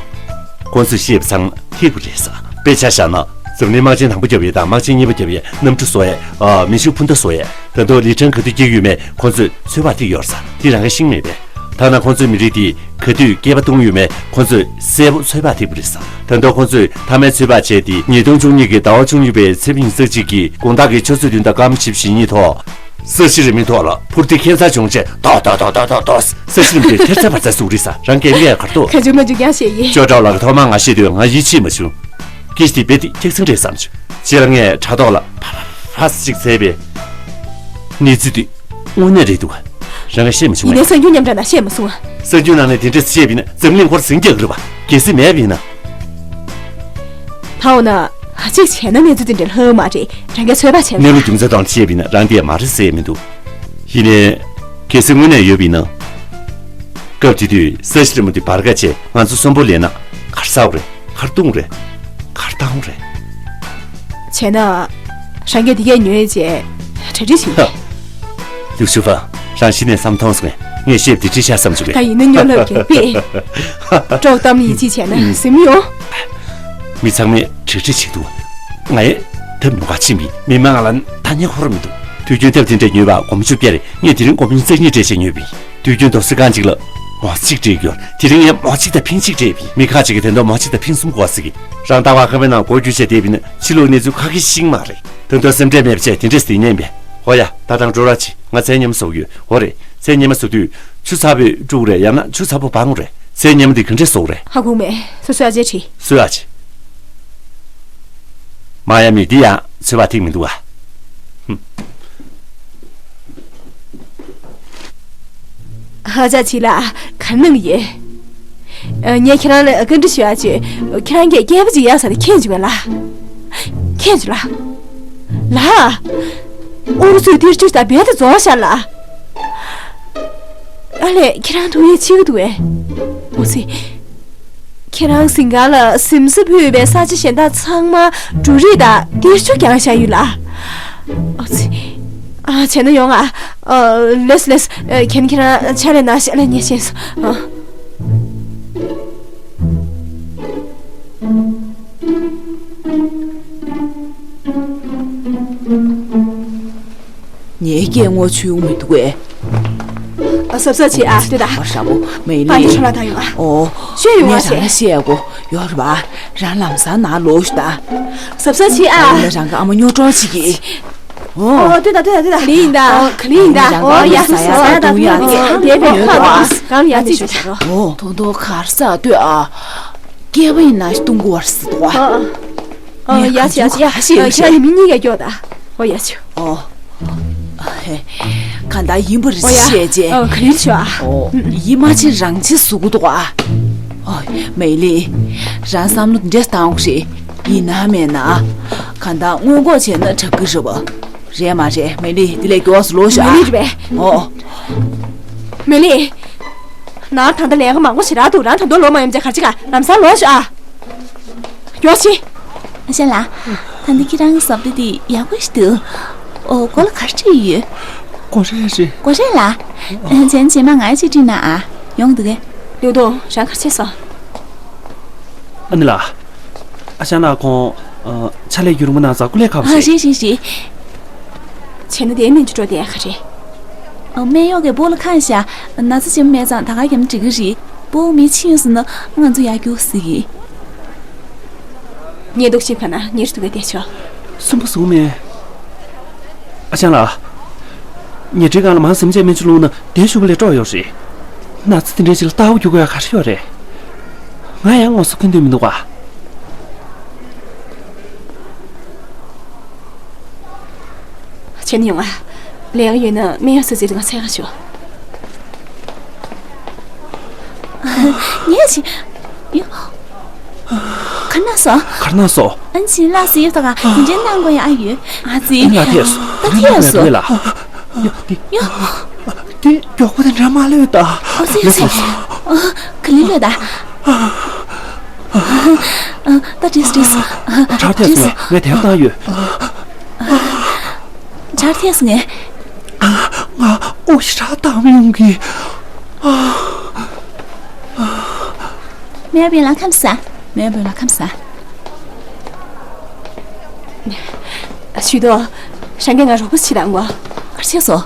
ཁོང་ཚོས་བཤད་པ་ཚང་ཐིག་པ་རེད་ས། དཔེ་ཆ་བཞག་ན། འཛམ་གླིང་དམག་ཆེན་དང་པོ་བརྒྱབ་ཡས་དང་དམག་ཆེན་གཉིས་པ་བརྒྱབ་ཡས། གནམ་གྲུ་བཟོ་ཡས། ཨ། མེ་ཤུགས་འཕུར་མདའ་བཟོ་ཡས། ད་དུང་ལི་ཁྲང་ག་དུས་སྐྱེས་ཡོད་མེད་ཁོང་ཚོས་ཚོད་དཔག་ཐིག་ཡོད་ས། དེ་རང་གིས་ཤེས་མེད་པས། ཐ་ན་ཁོང་ཚོའི་མི་རིགས་དེ་ག་དུས་སྐྱེས་པ་བཏུང་ཡོད་མེད་ཁོང་ཚོས་གསལ་པོ་ཚོད་དཔག་ཐིག་པ་རེད་ས། ད་དུང་ཁོང་ཚོས་མཐའ་མའི་ཚོད་དཔག་བྱས་ཏེ། ཉིས་སྟོང་བཅུ་གཉིས་ཀྱི་ཟླ་བ་བཅུ་གཉིས་པའི་ཚེས་པ་ཉི་ཤུ་རྩ་གཅིག་གི་དགོང་དག་གི་ཆུ་ཚོད་བདུན་དང་སྐར་མ་བཞི་བཅུ་ཞེ་གཉིས་ཐོག་ས་གཞི་རི་མོའི་ཐོག་ལ་འཕུར་མདེལ་ཁྱད་མཚར་བྱུང་རྗེས། ཏོག་ཏོག་ཏོག་ཏོག་ཏོག་ཏོག་ས་གཞི་རི་མོ་དེ་ཐེར་ཚ་བར་ཚ་བཟོས་རེད་ས། རང་གིས་ངས་ག་རེ་ཐོག་ཁ་ཆུ་མ་ཆུ་ཀྱང་བཤད་ཡིན། ཅོ་ཀྲོའུ་ལགས་ཀྱིས་ཐོག་མར་ང་བཤད་དུས་ང་ཡིད་ཆེས་མ་བྱུང་། སྐད་ཆ་དེ་རྦད་དེ་ཁྱད་མཚར་རེད་བསམ་བྱུང་། རྗེས་ལ་ངས་དྲ་ཐོག་ལ་ཕ་ཕ་ཕ་ཅིག་བཙལ་བས། གནས་ཚུལ་དེ་དངོས་གནས་རེད་འདུག་རང་གིས་ཤེས་མ་བྱུང་ངས། ཡིན་ནའི་གསར་འགྱུར་མཉམ་དྲ་ན་བཤད་མ་སོང་ང་། གསར་འགྱུར་ནང་ནས་དེ་འདྲས་བཤད་པ་ཡིན་ན་འཛམ་གླིང་སྐོར་ཟིང་རྒྱག་གི་རེད་པ། གལ་སྲིད་མེད་པ་ཡིན་ན། ད་འོ་ན། གཅིག་བྱས་ན་གནས་ཚུལ་དེ་འདྲ་ལྷག་མ་རེད། རང་གིས་ཚོད་དཔག་བྱས་ན། གནས་ལུགས་རྒྱུ་མཚན་ཐོག་ནས་བཤད་པ་ཡིན་ན་རང་དེ་མ་རེད་ཟེར་ཡས་མི་འདུག་ཡིན་ནའི། གལ་སྲིད་དངོས་གནས་ཡོད་པ་ཡིན་ན། སྐབས་དེ་དུས་ས་གཞི་རི་མོ་དེ་འབར་ག་བྱས་ང་ཚོ་གསོན་པོ་ལེན་ན་ག་རེ་ཟ་དགོས་རེད། ག་རེ་བཏུང་རེད། ག་རེ་བཏང་རེད། བྱས་ན། རང་གིས་དེ་གས་ཉོས་བྱས། གྲ་སྒྲིག་བྱེད། ཧ། ལིའུ་ཞུ་ཧྥང་། རང་གཞི་ནས་བསམ་མཐོང་སོང་ངས། ངས་བཤད་པ་དེ་འགྲིག་ཤག་བསམ་བྱུང་ངས། ད་ཡིན་ན་སྨྱོ་ལབ་ཀྱི་པས། ཀྲོག་གཏམ་ཡིན་གཅིག་བྱས་ན་ཟིན་ཡོང་། མི་ཚང་མས་གྲ་སྒྲིག་བྱེད་འདུག་ང་ཡི་ཐབས་ཉོ་ག་ཕྱིན་པས་མི་མང་ལ་ཐ་སྙད་ཁོ་ར་མི་འདུག་དུས་རྒྱུན་ཐབས་དེ་འདྲ་ཉོས་པ་སྒོར་མོ་བཅོ་བརྒྱད་རེད། ངས་དེ་རིང་སྒོར་མོ་ཉིས་རྩ་གཉིས་སྤྲད་བྱས་ཉོས་པ་ཡིན། དུས་རྒྱུན་དོ་སི་ཁང་གཅིག་ལ་མོ་གཅིག་སྤྲད་ཀྱི་ཡོད། དེ་རིང་ངས་མོ་གཅིག་དང་ཕིང་གཅིག་སྤྲད་པ་ཡིན། མི་ཁག་ཅིག་གིས་དེ་འདྲ་མོ་གཅིག་དང་ཕིང་གསུམ་དགོས་ཟེར་གི། རང་ལྟ་བ་ཁ་པའི་ནང་སྒོ་རྒྱུ་བྱས་བསྡད་པ་ཡིན་ན་ཕྱི་ལོགས་གནས་ཚུལ་ཁ་ཁེ་ཤིང་མ་རེད། དོན་དུ་སེམས་ཁྲལ་མེད་པ་བྱས་དེ་འདྲས་སྡིག་ཉེས་མེད། ཧོ་ཡ། ད་དང་འགྲོ་ར་ཅི། ང་ཚལ་ཉི་མ་བཟོ་གི་ཡོད། འོ་རེད། ཚལ་ཉི་མ་བཟོ་དུས་ཆུ་ཚ་པོས་དཀྲུག་རེད། ཡང་ན་ཆུ་ཚ་པོ་སྦང་རེད། ཚལ་ཉི་མ་འདི་ག་འདྲས་བཟོ་རེད། ཧ་གོ་མེད། སོ་སོའི་ཨ་ཅེ་དྲིས། སོའི་ཨ་ཅེ། མ་ཡ་མི་འདི་ཡང་ཚོད་དཔག་ཐིག་མི་འདུག་ཨ། ཧུམ། ཧ་ཅང་ཆེ་ལ་ག་ནང་ཡོད། ངས་ཁྱེད་རང་ལ་བཀའ་འདྲི་ཞུ་ཡ་བྱོས། ཁྱེད་རང་གིས་སྐྱེས་པ་ཅིག་ཡག་ས་ནས་མཁྱེན་བྱུང་བས་ལ། མཁྱེན་བྱུང་ལ། ལ། ཨུ་རུ་སུའི་གཏེར་ཆོས་དང་རྦད་དེ་རྫོགས་ཤག་ལ། ཨ་ལས་ཁྱེད་རང་ཐུགས་ཡིད་ཆེས་ཀྱི་འདུག་བས། འོ་ཙི། ཁྱེད་རང་ཟིན་གང་ལ་གཟིམ་ས་ཕུད་པའི་ས་ཆ་གཞན་དག་ཚང་མ་འབྲུ་རིགས་དང་གཏེར་ཆོས་ཀྱང་བཞག་ཡོད་ལ། ཨ་ཙི། ཨ་བྱས་ན་ཡོང་ཨ། ཨ་ལེས་ལེས། ཨ་ཁྱེད་ཁྱེད་རང་ཕྱག་ལས་གནང་ཤག་ལ་ཉེ་ཤེས་སོ། ཨ། ངའི་སྐད་ངོ་ཆུད་ཡོང་མི་འདུག་གས། ཨ་གཟབ་གཟབ་བྱེད་ཨ། ལྟོས་དང་། ཨ་ཧྲ་པོ་མེ་ལི། པ་འདི་ཁྲོ་ལ་ད་ཡོང་ཨ། ཨོ། ཤོད་ཡོང་ཨ་ངས་ཟེར། རང་ལ་བཤད་དགོས་ཡོད་རེད་པ། རང་ལམ་སང་ནང་ལོག་ཤོག་དང་། གཟབ་གཟབ་བྱེད་ཨ། ཨ་ལ་རང་གི་ཨ་མ་སྨྱོ་སྤྲོ་བྱེད་ཀྱི། ཨོ། ཨོ་ལྟོས་དང་ལྟོས་དང་ལྟོས་དང་། ག་ལེ་ཡིན་ད། ག་ལེ་ཡིན་ད། ཨོ་ཡ་ཟ་ཡ་ཟ་ཡ་ད་བཏུང་ཡ་དེ་དེ་བས་ཁ་བ་གང་ཡ་ཅིག་ཤོད་ཨོ། ཐོང་ཐོང་ཁར་ས་ལྟོས་ཨ། སྐྱེས་པ་ཡིན་ན་བཏུང་དགོས་པ་རེད་ཟེར་འདུག་ཨ། ཨ་ཡ་ཆི་ཡ་ཆི་ཡ། ཁྱེད་རང་ཡི་མི་གཉིས་ཀ་སྐྱོ་ད། ཨོ་ཡ་ཆི། ཨོ། ཨ་ཧེ། གང་ལྟར་ཡིན་པ་རེད། ཨོ་ཡ། བཤད་རྗེས། ཨོ་ག་ལེར་ཆོ་ཨ། ཨོ་ཡིན་མ་ཆི་རང་ཆི་ཟུག་གི་འདུག་ཨ། ཨོ་མེ་ལི། རང་བསམ་བློ་འདྲེས་བཏང་འོག་རེད། ཡིན་ན་མེད་ན། གང་ལྟར་སྔོན་འགོག་བྱས་ན་དྲག་གི་རེད་པ། རེད་མ་རེད་མེ་ལི། དེ་ལས་མགྱོགས་སུ་ལོག་ཤོག་ཨ། མེ་ལི་རེད་པས། ཨོ། མེ་ལི། ནང་ད་ལྟ་ལས་ཀ་མང་པོ་ཞེ་དྲག་འདུག་རང་ད་དུང་ལོག་མ་ཡོང་བྱས་ག་རེ་བྱེད་ག་ལམ་སང་ལོག་ཤོག་ཨ། མགྱོགས་ཤིག་ཨ་ཞང་ལགས། ད་འདི་ཁྱེད་རང་གི་ཟབ་ཏི་འདི་ཡག་པོ་ཞིག་འདུག་ཨོ་མགོ་ལ་ག་རེ་བྲིས་ཡོད། མགོ་རས་རེད། མགོ་རས་ལ། ཨ་བྱས་ན་རྗེས་མ་ང་ཡི་ཅིག་བྲིས་གནང་ཨ། ཡོང་འདུག་གས། ལིའུ་ཏུང་། རང་ག་རེ་བྱས་སོང་། ཨ་ནི་ལགས། ཨ་ཞང་ལགས་ཁོང་། ཨ། ཕྱག་ལས་རྒྱུན་རིང་པོ་གནང་ཙང་སྐུ་ལས་ཁག་པོ་ཨ་རེད། རེད་རེད་རེད། བྱས་ན་དེའི་སྨན་བཅོས་འགྲོ་བསྡད་ཡག་ག་རེད། ཨ་སྨན་གཡོག་གིས་སྤོ་ལོ་ཁ་ཤ། ན་ཚ་ཆེན་པོ་མེད་ཙང་ད་ག་གེ་མོ་འགྲིག་གི་རེད། སྤོ་བོ་མི་ཕྱིན་སོང་ན་ང་ཚོ་ཡར་རྒྱུགས་སྲིད་ཀྱི། ཉལ་འདུག་ཤི་ཁ་ན་ཉལ་འདུག་གས་བསྡད་ཆོག་སུན་པོ་བཟོ་མེད། ཨ་ཞང་ལགས། ཉལ་ཁྲིའི་སྒང་ལ་མང་སེམས་ཅན་སྨན་བཅོས་བླུགས་ན་བདེ་ཤུགས་ལས་སྤྲོ་ཡོད་རེད། ན་ཚ་དེ་འདྲའི་ཞིག་ལ་ལྟ་བ་རྒྱུག་དགོས་ཡ་ག་རེ་ཡོད་རེད། ང་ཡང་དངོས་སུ་འཁོན་འདོད་མི་འདུག་ག་བྱས་ན་ཡོང་ཨ། ལས་ཀ་ཡོད་ན་སྨན་གཡོག་ཟེར་ཟེར་ང་འཚོལ་ག་ཤོག་ངས་ཅི། ཡོ། ག་ན་སོ། ག་ན་སོ། ཨན་ཅི་ལ་སི་ཡོད་ད་ག་དེ་འདྲའི་གནང་དགོས་ཡ་ཨ་ཡོད། ཨ་ཙི། ང་ཐེས་སོ། ད་ཐེས་སོ། ལ། ཡོ། ཡོ། དེ་མགྱོགས་པོ་དེ་འདྲ་མ་ལོས་ད། ཨ་ཙི་ཨ་ཙི། ག་ལེ་ལོས་ད། ད་དྲིས་དྲིས། ཆར་ཐེས་སོ། ངས་དེབ་བཏང་ཡོད། ཆར་ཐེས་ངས། ང་ཨོ་ཞི་རག་བཏང་མི་ཡོང་གི། མེ་བེ་ལ་ཁམས་ས། མེ་བེ་ལ་ཁམས་ས། ཞུས་ཏོ། ཧྲང་གིས་ང་རོགས་པ་ཞིག་དང་གོ། གར་ཆེ་སོ།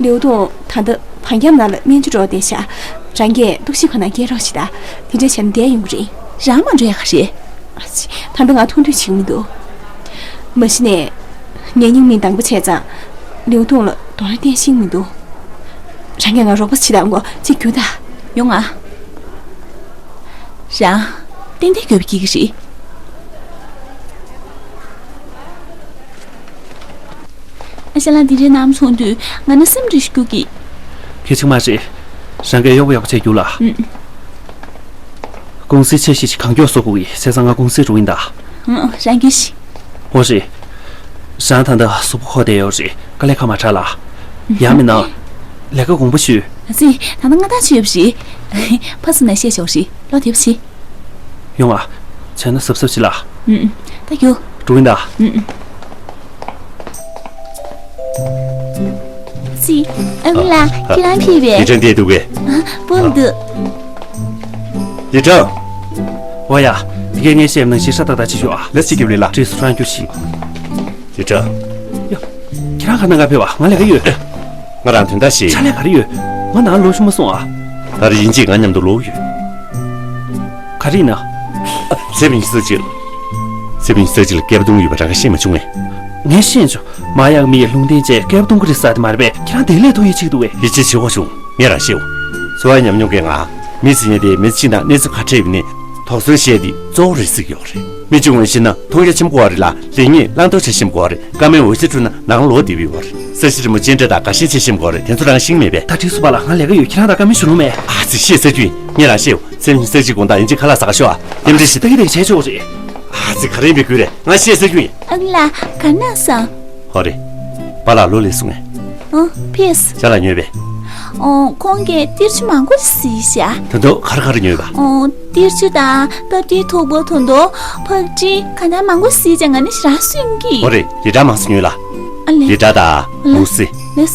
ལེའུ་ཏུང་ད་ལྟ་བང་རྒྱབ་ནང་ལ་སྨན་བཅོས་འགྲོ་བསྡད་ཤག་རང་གིས་གཏུག་ཞིབ་ཁང་ནང་སྐྱེལ་རོགས་ཞིག་དང་། དེ་འདྲ་བྱས་ན་བསྡད་ཡོང་གི་རེད། རང་མ་འགྲོ་ཡ་ག་རེད། ཨ་ཙི། ད་ལྟ་ང་ཐུང་དུས་བྱེད་མི་འདུག་མ་གཞི་ནས། ངའི་སྙིང་མི་དྭངས་པོ་བྱས་ཙང་། ལེའུ་ཏུང་ལ་གདོང་ལ་བསྟན་ཤེས་མི་འདུག་རང་གིས་ང་རོགས་པ་བྱེད་དང་གོ། གཅིག་རྒྱུགས་དང་། ཡོང་ང་། རང་། ཏན་ཏན་འགྱོད་པ་སྐྱེ་གི་རེད། ཨ་ཤ་ལགས་འདི་འདྲའི་གནམ་ཚོང་དུས་ང་ནི་སེམས་འདྲི་ཞིག་སྐྱུག་གི། ཁྱེད་ཅིག་མ་རེད། རང་གིས་གཡོག་པོ་ཡག་པོ་བྱས་རྒྱུགས་ལ། ཨུམ། ཀུང་སིའི་ཆ་ཤས་ཤིག་གང་མགྱོགས་བཟོ་དགོས་ཀྱི། བྱས་ཙང་ང་ཀུང་སིར་འགྲོ་ཡིན་ད། ཨུམ། རང་རྒྱུགས་ཤིག་འོ་རེད། རང་ད་ལྟ་གཟུགས་པོ་འཁོར་བསྡད་ཡོད་རེད། དཀའ་ལས་ཁག་མ་དྲགས་ལ། ཡང་མིན་ན། ལས་ཀ་དགོངས་པ་ཞུས། ཨ་ཙི། ད་ལྟ་ང་ཐག་ཆོད་ཡོད་པ་རེད། ཕར་ཚུར་ནས་བཤད་ཆོག་རེད། ལོག་སྡོད་པ་བྱེད། ཡོང་ཨ། བྱས་ན་གཟབ་གཟབ་བྱེད་ལ། ཨུམ། ད་རྒྱུགས། འགྲོ་གི་ཡིན་ད། ཨུམ། ཙི། ཨ་ཁུ་ལགས། ཁྱེད་རང་ཕེབས་པས། ཡིག་ཕྲེང་འདི་འདུག་གས། ཨ། སྤོ་མི་འདུག་ཡིག་ཕྲེང་། འོ་ཡ། དེ་གས་ངས་བཤད་ན་ཞིག་ཧྲ་ཏག་ཏག་བྱེད་ཤོག་ཨ། ལས་ཅི་སྐྱིབས་ལས་ལ། བྲིས་སུ་རང་རྒྱུགས་ཤིག་ཡིག་ཕྲེང་། ཡ། ཁྱེད་རང་ག་ན་ག་ཕེབས་པ། ང་ལས་ཀ་ཡོད། ང་རང་དོན་དག་ཞིག་ཕྱག་ལས་ག་རེ་ཡོད། ང་ནང་ལོག་ཤོག་མ་སོང་ཨ། ད་རེས་ཡིན་གཅིག་ང་མཉམ་དུ་ལོག་ཡོད། ག་རེ་ཡིན་ན། ཚེ་བིན་ས་གཅིག་ཚེ་བིན་ས་གཅིག་ལ་སྐལ་བ་གཏོང་གི་ཡོད་པ་རང་ག་ཤེས་མ་བྱུང་ངས། ངས་ཤེས་བྱུང་། མ་ཡག་མི་ཡི་ལུང་བསྟན་བཅས་སྐལ་བ་གཏོང་གི་རེད་ཟེར་དེ་མ་རེད་པས། ཁྱེད་རང་དེ་ལས་ཐོག་ཡིད་ཆེས་འདུག་གས། ཡིད་ཆེས་བྱེད་དགོས་བྱུང་། ངས་རང་ཤེས་འོ། འཚོ་བའི་ཉམས་མྱོང་གིས་ང་། མི་ཚེ་ཉིན་དེ་མི་ཚེ་གཅིག་དང་གནས་ཚུལ་ག་འཕྲད་ཡོད་ནི། དོགས་ཟོན་བྱས་ཏེ་གཙོ་བོ་རེད་ཟེར་གྱི་ཡོད་རེད། མི་གཅིག་ངོས་ཤེས་ན་མཐོང་རྒྱ་ཆེན་པོ་དགོས་རེད་ལ། ལེགས་ཉེས་བླང་དོར་བྱེད་ཤེས་དགོས་རེད། བཀའ་མོལ་འོད་ཟེར་འཕྲོ་ན་ནང་ལོག་བསྡད་པའི་ཡོད་རེད། ས་གཞི་རིན་པོ་ཆེ་འདྲ་དང་དགའ་ཞེན་བྱེད་ཤེས་དགོས་རེད། དེ་ཚོ་རང་ཤེས་མེད་པས། ད་འགྲིག་སོང་པ་ལ། ང་ལས་ཀ་ཡོད། ཁྱེད་རང་དང་བཀའ་མོལ་ཞུ་རུང་མེད། ཨ་ཙི། ཤེས་ཟེར་རྒྱུ་ཡིན། ངས་རང་ཤེས་ཡོད། ཚེ་རིང་ས་གཅིག་དགོང་དག་ཡིན་གཅིག་ཁ་ལག་ཟ་ག་ཤོག་ཨ། རྟེན་འབྲེལ་ཞིག་ད་གི་ད་གི་བྱས་ཆོག་རེད། ཨ་ཙི། ག་རེ་ཡིན་པའི་དགོས་རེད། ང་ཤེས་ཟེར་རྒྱུ་ཡིན། ཨ་ལ། ག་ན་སོང་། ཧོ་རེད། པཱ་ལགས་ལོ་ལེགས་སོང་ངས། ཨོ། ཕེབས། ཅ་ལག་ཉོས་པས། ཨོ། ཁོང་གིས་གཏེར་ཆུ་མང་པོ་ཞིག་བཟས་ཤག་ད་དུང་ག་རེ་ག་རེ་ཉོས་པ། ཨོ། གཏེར་ཆུ་དང་སྟབས་བདེའི་ཐོག་པ། ད་དུང་ཕག་གྲི། ག་ན་མང་པོ་བཟས་ཀྱང་ང་ནི་ཞེ་དྲག་སུན་གི། ཨོ་རེད། ཡི་དྭགས་མང་ཙམ་ཉོས་ལ། ཨ་ལེ། ཡི་དྭགས་དང་ལེ། མུ་ཟི། ལེ།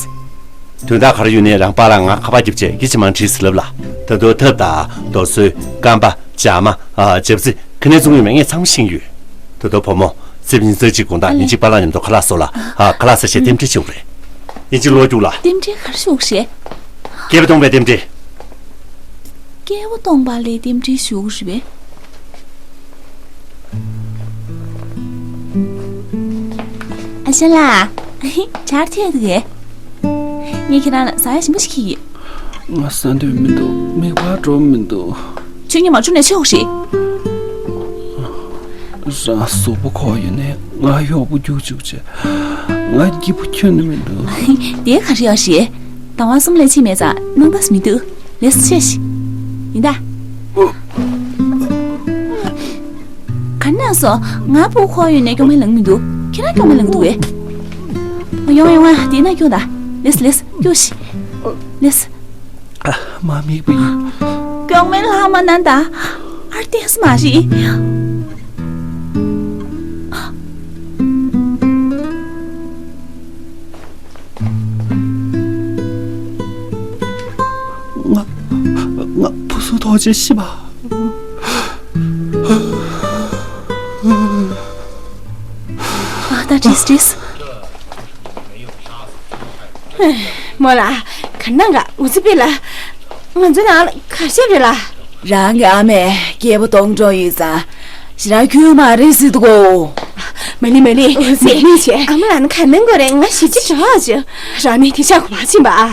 དོན་དག་ག་རེ་ཡོད་ནའི་རང་པཱ་ལགས་ང་ཁ་པར་རྒྱབ་བྱས་གི་ཅི་མང་དྲིས་ཟེར་ལབ་ལ། ད་དུང་ཐབ་དང་རྡོ་སོལ། རྐང་པ། ཇ་མ། ཨ། ཇབ་རྩི། ག་ནས་བཙོང་ཡོད་མེད་ངས་ཚང་མ་ཤེས་ཀྱི་ཡོད། ད་དུང་བུ་མོ། ཚེ་བིན་ས་གཅིག་དགོང་དག་ཨ་ལེ། ཡིན་གཅིག་པཱ་ལགས་མཉམ་དུ་ཁ་ལག་བཟོ་ལ། ཨ། ཁ་ལག་ཟ་བྱས་རྟེན་འབྲེལ་བྱེད་དགོས་རེད། ཡིན་གཅིག་ལོག་རྒྱུགས་ལ། རྟེན་འབྲེལ་ག་རེ་ཞུ་དགོས་རེད། སྐལ་བ་སྟོང་པའི་རྟེན་འབྲེལ། སྐལ་བ་སྟོང་པ་ལ་རྟེན་འབྲེལ་ཞུ་དགོས་རེད་པས། ཨ་ཞང་ལགས། ཆར་ཐེབས་འདུག་གས། ངས་ཁྱེད་རང་ལ་ཟ་ཡ་ཞིམ་པོ་ཞིག་ཁྱེར་ཡོད། ང་ཟ་འདོད་མི་འདུག་མིག་བར་འགྲོ་མི་འདུག་ཆུ་ཉི་མ་ཆུ་ནས་ཆེ་བ་ཞིག་རང་གཟུགས་པོ་ཁོག་ཡོད་ནས་ང་གཡོག་པོ་རྒྱུག་བཅུག་བྱས། ང་སྐྱིད་པོ་ཁྱོན་ནས་མི་འདུག་དེ་ག་རེ་ཡོད་རེད། ཟླ་བ་གསུམ་ལས་ཕྱིན་མེད་ཙང་སྣང་དག་མི་འདུག་ལས་སུ་ཆེ་ཞིག་ཡིན་ད། ག་ན་སོ། ང་སྤུ་གུ་ཁོག་ཡོད་ནས་སྐྱོ་མེད་ལངས་མི་འདུག་ཁྱེད་རང་སྐྱོ་མེད་ལངས་འདུག་གས། ཡོང་ཡོང་ང་དེ་ན་སྐྱོ་ད། ལས་སུ་ལས་སུ་སྐྱོ་ཞིག་ལས་སུ། ཨ། མ་མིག་པ་ཡིན། སྐྱོ་མེད་ལྷག་མ་ན་ད། ཨར་ཏེ་སུ་མ་རེད། ང་ང་བུ་སུ་ཐོག་ཆེ་ཤི་བ། ཨ། ད་དྲིས་དྲིས། མོ་ལ། ག་ནང་ག་འུ་ཚུགས་པས་ལ། ང་ཚོའི་ནང་ལ་ག་ཤེད་རེད་ལ། རང་གི་ཨ་མས་སྐྱེས་པ་གཏོང་འགྲོ་ཡོད་ཙང་། ཞེ་དྲག་ཁྱོད་མ་རེད་ཟེར་འདུག་གོ། མ་ལི་མ་ལི། འུ་ཚུགས། མ་ལི་བྱས། ཨ་མ་ལགས་ནི་ག་ནང་གོ་རེད། ང་ཞེ་ཅིག་བྱ་བ་བྱེད། རང་ནི་དེ་ཆ་གོ་མ་ཕྱིན་པ་ཨ།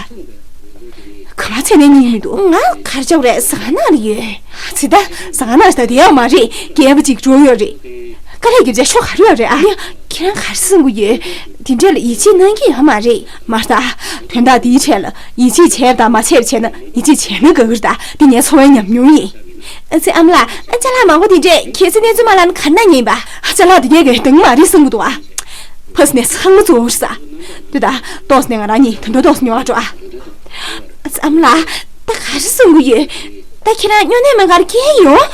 ག་པར་ཚད་ནས་ཉིན་མི་འདུག་ང་གར་ཆགས་རེད། ཟ་ཁང་ནང་ལ་ཡོད། ཚེ་ད་ཟ་ཁང་ནང་ལ་ད་དེ་ཡང་མ་རེད། སྐྱེས་པ་ཅིག་འགྲོ་ཡོད་རེད། དཀའ་ལས་རྒྱབ་བྱས་ཤོག་ག་རེ་ཡོད་རེད་ཨ། ཡ། ཁྱེད་རང་ག་རེ་གསུང་གི་ཡོད། དེ་འདྲ་ལ་ཡིད་ཆེས་གནང་གི་ཡོད་མ་རེད། མ་རེད་ད། དོན་དག་འདིའི་གྲས་ལ་ཡིད་ཆེས་བྱས་དང་མ་བྱས་བྱས་ན་ཡིད་ཆེས་བྱས་ན་དགའ་གི་རེད་ད། འདི་ངའི་འཚོ་བའི་ཉམས་མྱོང་ཡིན། ཨ་ཙི་ཨ་མ་ལགས། ཨ་ཅ་ལག་མང་པོ་དེ་འདྲས་གལ་སྲིད་གནས་ཚུལ་མ་ལབ་ན་ག་ན་ཉན་པ། ཨ་ཅ་ལག་དེ་གས་གས་འདང་མ་རེད་གསུང་གི་འདུག་ཨ། ཕ་སི་ནས་ཚང་མ་གཙོ་བོ་རེད་ས། དེ་ད་ཏོག་ཙམ་ནས་ང་རང་གཉིས་ད་འགྲོ་ཏོག་ཙམ་ཉོ་བ་འགྲོ་ཨ། ཨ་ཙི་ཨ་མ་ལགས། ད་ག་རེ་གསུང་གི་ཡོད། ད་ཁྱེད་རང་སྨྱོ་ནད་མ་གར་སྐྱེལ་ཡོང་།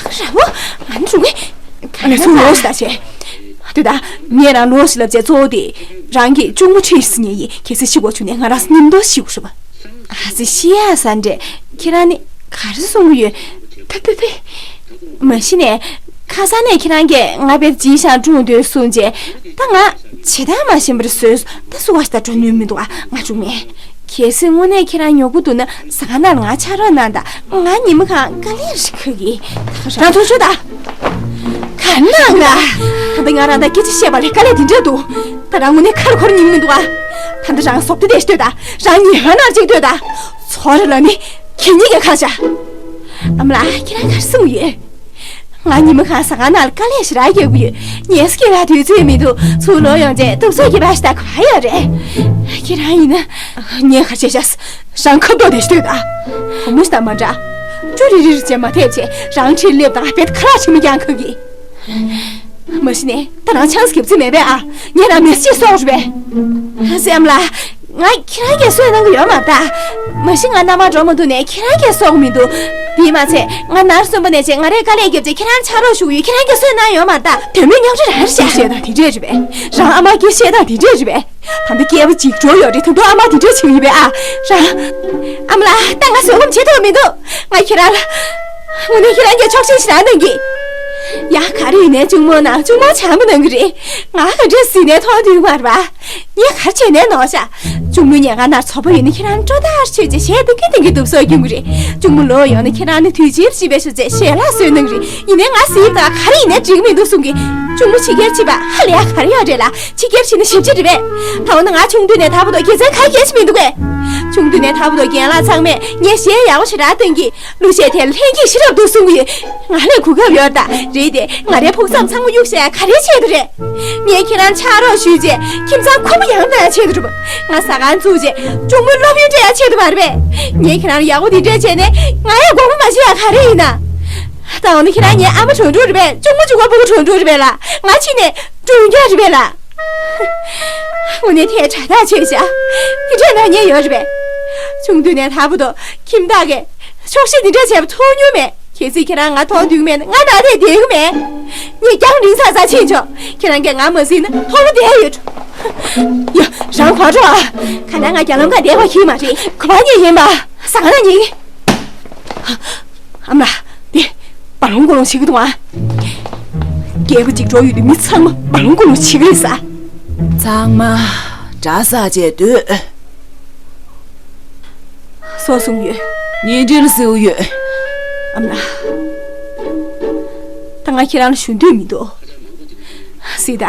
ད་ག་ར་བོ། ང་ནི་རུང་གི། ག་ལེ་ཚུར་ལོག་ཤི་ད་བྱས། དེ་ད་ངས་རང་ལོག་ཤི་ལབ་བྱས་གཙོ་བོ་དེ། རང་གི་གཅུང་མོ་ཁྲིད་ཤི་ཉེ་ཡིན་གལ་སྲིད་ཤི་དགོས་བྱུང་ནས་ང་རང་སྙིང་དོ་ཤི་དགོས་ཤི་བ། ཨ་ཙི་ཤི་ཡ་ས་འདྲས་ཁྱེད་རང་ནི་ག་རེ་གསུང་གི་ཡོད། ཕེ་ཕེ་ཕེ། མ་གཞི་ནས་ཁ་སང་ནས་ཁྱེད་རང་གིས་ང་དཔེ་བརྗིད་ཤང་ཀྲུང་འདོད་གསུང་རྗེས་ད་ང་བྱེད་སྟངས་མ་ཤེས་པར་བཟོས་ད་སུ་ག་ཞིག་ད་འགྲོ་ནུས་མི་འདུག་ཨ་ང་གཅུང་མོ། གལ་སྲིད་དངོས་གནས་ཁྱེད་རང་ཉོ་གི་འདུག་ན་ཟ་ཁང་ནང་ལ་ང་ཕྱག་རོགས་གནང་དང་ང་ཉི་མ་གང་དཀའ་ལས་རིགས་ཁག་གི། རང་ཐུགས་ཆུ་ད། ག་ནང་ལ། ད་ལྟ་ང་རང་ད་སྐད་ཆ་བཤད་པ་ལས་དཀའ་ལས་དེ་འདྲ་འདུག་ད་རང་དངོས་གནས་ཁ་རུ་ཁོར་ཉིན་མི་འདུག་ཨ། ད་ལྟ་རང་སོབ་ཏི་དེ་ལྟོས་ད། རང་ཉི་ཧ་ནར་ཅིག་ལྟོས་ད། ཚོ་རེ་ལ་ནི་ཁྱེད་གཉིས་ཀྱི་ཁ་བྱ། ཨ་མ་ལགས་ཁྱེད་རང་གར་སོང་ཡོད། ང་ཉི་མ་གང་ཟ་ཁང་ནང་ལ་དཀའ་ལས་ཞེ་དྲག་རྒྱག་གི་ཡོད། ཉལ་ས་སྐྱེལ་ཡག་དུས་ཚོད་མི་འདུག་ཚུར་ལོག་ཡོང་རྗེས་དུབ་སོ་སྐྱེ་བ་ཞིག་ད་ག་ཡོད་རེད། ཁྱེད་རང་ཡིན་ན། ངས་ག་བྱས་ཤག་རང་ཁ་མདོག་དེ་ཞིག་ལྟོས་ད། བུ་མོ་ཞིག་དང་མ་འདྲ། ཅུ་རི་རི་རི་བྱས་མ་ཐེབས་བྱས་རང་ཁྲིར་སླེབས་དང་དཔེ་ཁ་ལག་ཁྲིམས་ཀྱང་ཁག་གི། མ་གཞི་ནས་ད་རང་ཆང་སྐྱབས་རྩིས་མེད་པས་ཨ། ངས་རང་མེ་སི་ཅིག་གསོག་རེད་པས། སེམས་ལ། ང་ཁྱེད་རང་གིས་གསོས་གནང་གི་ཡོད་མ་རེད་ད། མ་གཞི་ང་མནའ་མ་འགྲོ་མ་ཐུབ་ནས་ཁྱེད་རང་གིས་གསོག་མི་འདུག་དེས་མ་ཚད་ང་ནར་སོན་པ་ནས་བྱས་ང་རའི་དཀའ་ལས་བརྒྱབ་བྱས་ཁྱེད་རང་ཕྱག་རོགས་ཞུ་གི་ཡོད། ཁྱེད་རང་གིས་གསོས་གནང་ཡོད་མ་རེད་ད། དོན་མེད་རྙོག་དྲ་རང་རེད་ཤག་བཤད་སྟངས་དེ་འདྲས་རེད་པས། རང་ཨ་མ་སྐད་བཤད་སྟངས་དེ་འདྲས་རེད་པས། ད་ལྟ་སྐྱེས་པ་གཅིག་འགྲོ་ཡོད་རེད། ད་དུང་ཨ་མ་དེ་འདྲས་བྱེད་ཀྱི་ཡོད་པས་ཨ། རང་། ཨ་མ་ལགས་ད་ང་བཟོད་སྒོམ་བྱེད་ཐུབ་མི་འདུག་ང་ཁྱེད་རང་ལ། དངོས་གནས་ཁྱེད་རང་གིས་ཆོག་མཆན་ཞིག་རག་གནང་གི། ཡ་ག་རེ་ཡིན་ནའི་གཅུང་མོ་ན་གཅུང་མོ་བྱམས་པོ་གནང་གི་རེད། ང་ག་འདྲས་ཟིན་ནའི་མཐོང་དུས་མར་བ། ངས་ག་རེ་བྱས་ནའི་ནོར་ཤག་གཅུང་མོའི་ཉལ་ཁང་ནང་ཚོགས་པ་ཡོད་ན་ཁྱེད་རང་སྤྲོ་ཐག་ཆོད་ཅེས་གཞས་ཏིང་གི་ཏིང་གི་འདུག་སོགས་རྒྱུན་གི་རེད། གཅུང་མོ་ལོག་ཡོང་ན་ཁྱེད་རང་ནི་དུས་ཕྱིས་པ་ཤོད་ཅེས་ཞལ་ལག་བཟོས་གནང་གི་རེད། ཡིན་ནའི་ང་ཟིན་ད་ག་རེ་ཡིན་ནའི་འགྲིག་མི་འདུག་གསུང་གི། གཅུང་མོ་ཕྱི་རྒྱལ་ཕྱིན་པ་ཧ་ལས་ཡ་ག་རེ་ཡོད་རེད་ལ། ཕྱི་རྒྱལ་ཕྱིན་ན་ཞིབ་ཕྲ་རེད་པས། ད་འོ་ན་ང་ཆུང་དུས་ནས་ད་བར་དུ་དགེ་མཚན་ག་གེ་ཞིག་མི་འདུག་གས། ཆུང་དུས་ནས་ད་བར་དུ་རྒན་ལགས་ཚང་མས་ངས་གཞས་ཡག་པོ་ཞེ་དྲག་བཏོན་གྱིས་གླུ་གཞས་དེ་ལྷན་སྐྱེས་ཤེས་རབ་འདུག་གསུང་གི་ཡོད། ང་ལ་གོ་སྐབས་ཡོད་ད་རེད་དེ། ང་རའི་ཕུགས་བསམ་ཚང་མ་གཡུག་བཞག་ཡ་ག་རེའི་ཆེད་དུ་རེད། ངས་ཁྱེད་རང་ཕྱག་རོགས་ཞུས་རྗེས་ཁྱིམ་ཚང་ཁུར་པོ་ཡང་གཏོང་ཡ་ཆེད་དུ་རེད་པ། ང་ཟ་ཁང་བཙུགས་རྗེས་གཅུང་མོའི་སློབ་ཡོན་སྤྲད་ཡ་ཆེད་དུ་མ་རེད་པས། ངས་ཁྱེད་རང་ལ་ཡག་པོ་འདི་འདྲས་བྱས་ནས་ང་ཡ་དགོངས་པ་མ་བཞེས་ཡ་ག་རེ་ཡིན་ན། ད་འོ་ན་ཁྱེད་རང་ངའི་ཨ་མ་གྲོངས་འགྲོ་རེད་པས། གཅུང་མོ་གཅིག་པ་ཕྲུ་གུ་གྲོངས་འགྲོ་རེད་པས་ལ། ང་ཕྱིན་ནས་སྒྲུང་རྒྱག་རེད་པས་ལ། དངོས་གནས་ཐལ་དྲགས་ཐག་ཆོད་བཞག་དེ་འདྲས་གནང་མཁན་ཡོད་རེད་པས། ཆུང་དུས་ནས་ད་བར་དུ་ཁྱིམ་བདག་གིས་ཆོག་ཤེས་འདི་འདྲས་བྱས་པ་མཐོང་མྱོང་མེད། གལ་སྲིད་ཁྱེད་རང་ང་མཐོང་འདུག་མེད་ན་ང་ནང་དེར་བསྡད་ཀྱི་མེད། ངས་རྒྱང་རིང་ས་ས་ཕྱིན་ཆོག་ཁྱེད་རང་གིས་ང་མ་ཟིན་ན་མཐོང་ལོ་བསྡད་ཡོད། ཡ། རང་ག་འགྲོ་ཨ། ག་ན་ང་རྒྱ་ལམ་ཁ་བསྡད་པ་ཡིན་མ་རེད། ག་པར་ཉལ་ཡིན་པ། ཟ་ཁང་ན་ཉལ་གི། ཨ་མ་ལགས། འདི། བ་ལོང་ཀོ་ལོང་བྱེད་ཀྱི་འདུག་ཨ། སྐྱེས་པ་གཅིག་འགྲོ་ཡོད་དུས་མི་ཚང་མ་བ་ལོང་ཀོ་ལོང་བྱེད་ཀྱི་རེད་ས། ཚང་མ་གྲྭ་ས་བཅད་སྡོད། སོ་སོང་ཡོད། ཉིན་འདིར་སེའུ་ཡོད། ཨ་མ་ལགས། ད་ང་ཁྱེད་རང་ལ་ཞུ་འདོད་མི་འདུག་སྲིད་ད།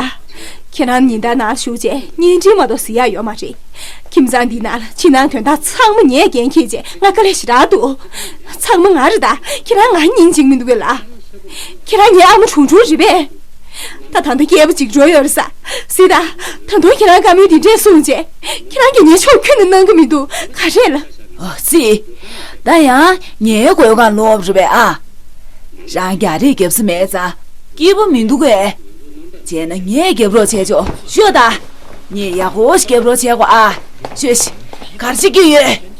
ཁྱེད་རང་ཉིན་ལྟར་ནང་བཞུགས་རྗེས་བརྙན་འཕྲིན་མ་གཏོགས་གཟིགས་ཡག་ཡོད་མ་རེད། ཁྱིམ་ཚང་འདི་ནང་ལ་ཕྱི་ནང་དོན་དག་ཚང་མ་ངས་འགན་འཁྱེར་རྗེས་ང་དཀའ་ལས་ཞེ་དྲག་འདུག་ཚང་མ་ང་རེད་ད། ཁྱེད་རང་ང་སྙིང་རྗེ་མི་འདུག་གས་ལ། ཁྱེད་རང་ངའི་ཨ་མ་གྲུང་གྲུང་རེད་པས། ད་ད་ལྟ་སྐྱེས་པ་གཅིག་འགྲོ་ཡོད་རེད་ས། སྲིད་ད། ད་དུང་ཁྱེད་རང་བཀའ་མོལ་འདི་འདྲས་གསུངས་རྗེས་ཁྱེད་རང་གིས་ངའི་ཕྱོགས་ཁྱོན་ནས་གནང་གི་མི་འདུག་ག་རེད་ལ། ཨོ་སྲིད། ད་ཡང་ངའི་གོས་ཁ་ལོབ་རེད་པས་ཨ། རང་རྒྱ་རིགས་རྒྱབ་ས་མེད་ཙང་སྐྱིད་པོ་མི་འདུག་གས། བྱས་ན་ངས་རྒྱབ་རོགས་བྱས་ཆོག་ཤོད་ད། ངས་ཡག་པོ་ཞིག་རྒྱབ་རོགས་བྱས་གོ་ཨ། ཤོད་ཤི། གར་བྱེད་ཀྱི་ཡོད།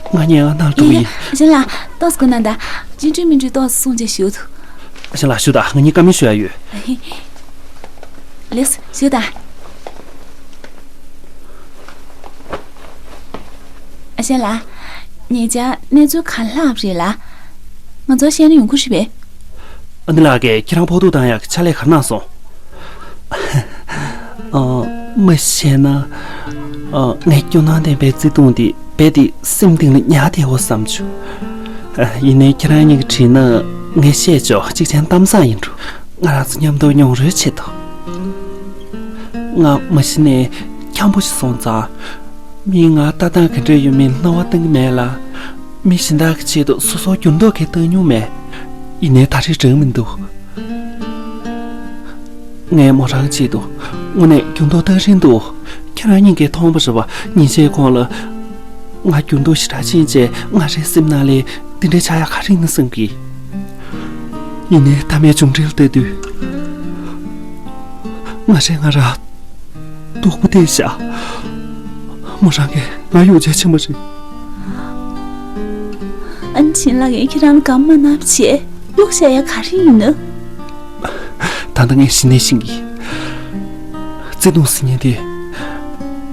ང་ཉལ་ཁང་ནང་འགྲོ་གི་ཡིན། ཡ་ཡ། གཞན་ལ་ཏོག་ཙམ་སྒུག་གནང་དང་། ཅི་འདྲ་མི་འདྲ་ཏོག་ཙམ་གསུང་བྱས་ཞུ་ཐུབ། གཞན་ལ་ཞུ་དང་། ང་གཉིས་བཀའ་མོལ་ཞུ་ཡ་ཡོད། ལེགས་སོ། ཞུ་དང་། ཨ་ཞང་ལགས། ཉེ་ཆར་གནས་ཚུལ་ག་རེ་ལྷག་རེད་ལགས། ང་ཚོར་བཤད་ན་ཡོང་གི་རེད་པས། ཨ་ནེ་ལགས་ཀྱིས་ཁྱེད་རང་ཕོག་ཐུག་བཏང་ཡག་གི་ཕྱག་ལས་ག་རེ་གནང་སོང་། ཨ། མ་བཤད་ན། ཨ། ངས་སྐྱོ་སྣང་ལྡན་པའི་བརྩེ་དུང་དེ་རྦད་དེ་སེམས་གཏིང་ལ་ཉར་བསྡད་ཡོད་བསམ་བྱུང་། ཨ། ཡིན་ནའི་ཁྱེད་རང་གཉིས་ཀྱིས་དྲིས་ན་ངས་བཤད་ཆོག་གཅིག་བྱས་ན་གཏམ་བཟང་ཡིན་འགྲོ། ང་རང་ཚོ་མཉམ་དུ་མྱོང་རོལ་བྱེད་དོ། ང་མ་གཞི་ནས་འཁྱམ་པོ་ཞིག་སོང་ཙང་། མིས་ང་ལྟ་སྟངས་ག་འདྲ་ཡོད་མེད་སྣང་བ་གཏོང་གི་མེད་ལ། མི་གཞན་དག་གི་ཆེད་དུ་སོ་སོར་འགྱུར་ལྡོག་གང་ཡང་བཏང་མྱོང་མེད། ཡིན་ནའི་ད་རེས་འགྲིག་མི་འདུག་ངས་མོ་རང་ཆེད་དུ་དངོས་གནས་འགྱུར་ལྡོག་གཏང་རན་འདུག་ཁྱེད་རང་གཉིས་ཀས་མཐོང་བ་རེད་པ། ཉིན་ཤས་གོང་ལ་ང་འགྱུར་ལྡོག་ཞེ་དྲག་ཕྱིན་རྗེས་ང་རའི་སེམས་ནང་ལ་དེ་འདྲའི་ཆགས་ཡག་ག་རེ་ཡིན་ན་བསམ་གི། ཡིན་ནའི་མཐའ་མའི་མཇུག་འབྲས་ལ་ལྟ་དུས། ང་རས་ང་རང་སྡུག་པོ་བསྡད་ཤག་མོ་རང་གིས་ང་གཡོག་བྱས་ཕྱིན་པ་རེད། ཨ་ནེ་བྱིན་ལགས་ཀྱིས་ཁྱེད་རང་ལ་དགའ་མ་ན་བྱས་གཡོག་བྱས་ཡག་ག་རེ་ཡིན་ན། ད་ལྟ་ངས་གཞི་ནས་ཤེས་ཀྱི། བརྩེ་དུང་ཟེར་མཁན་དེ་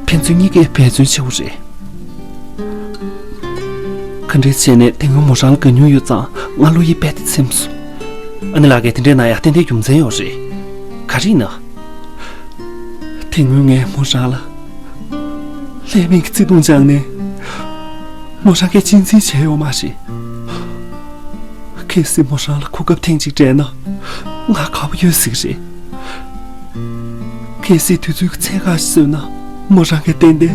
ཕན་ཚུན་གཉིས་ཀས་འབད་བརྩོན་བྱེད་དགོས་རེད། ག་འདྲ་བྱས་ནས་དེ་སྔོན་མོ་རང་ལ་དགའ་མྱོང་ཡོད་ཙང་ང་བློ་ཡིད་རྦད་དེ་ཚིམས་སོང་། ཨ་ནེ་ལགས་ཀྱིས་དེ་འདྲའི་གནང་ཡག་ཏན་ཏན་རྒྱུ་མཚན་ཡོད་རེད། ག་རེ་ཡིན་ན། དེ་སྔོན་ངས་མོ་རང་ལ་ལྷད་མེད་ཀྱི་བརྩེ་དུང་སྦྱངས་ནས་མོ་རང་གིས་གཅེས་འཛིན་བྱས་ཡོད་མ་རེད། གལ་སྲིད་མོ་རང་ལ་གོ་སྐབས་ཐེངས་གཅིག་སྤྲད་ན་ང་དགའ་པོ་ཡོད་སྲིད་ཀྱི་རེད། གལ་སྲིད་དུས་ཚོད་ཀྱི་ཚད་བཀག་ཞིག་བཟོས་ན་མོ་རང་གིས་ཏན་ཏན་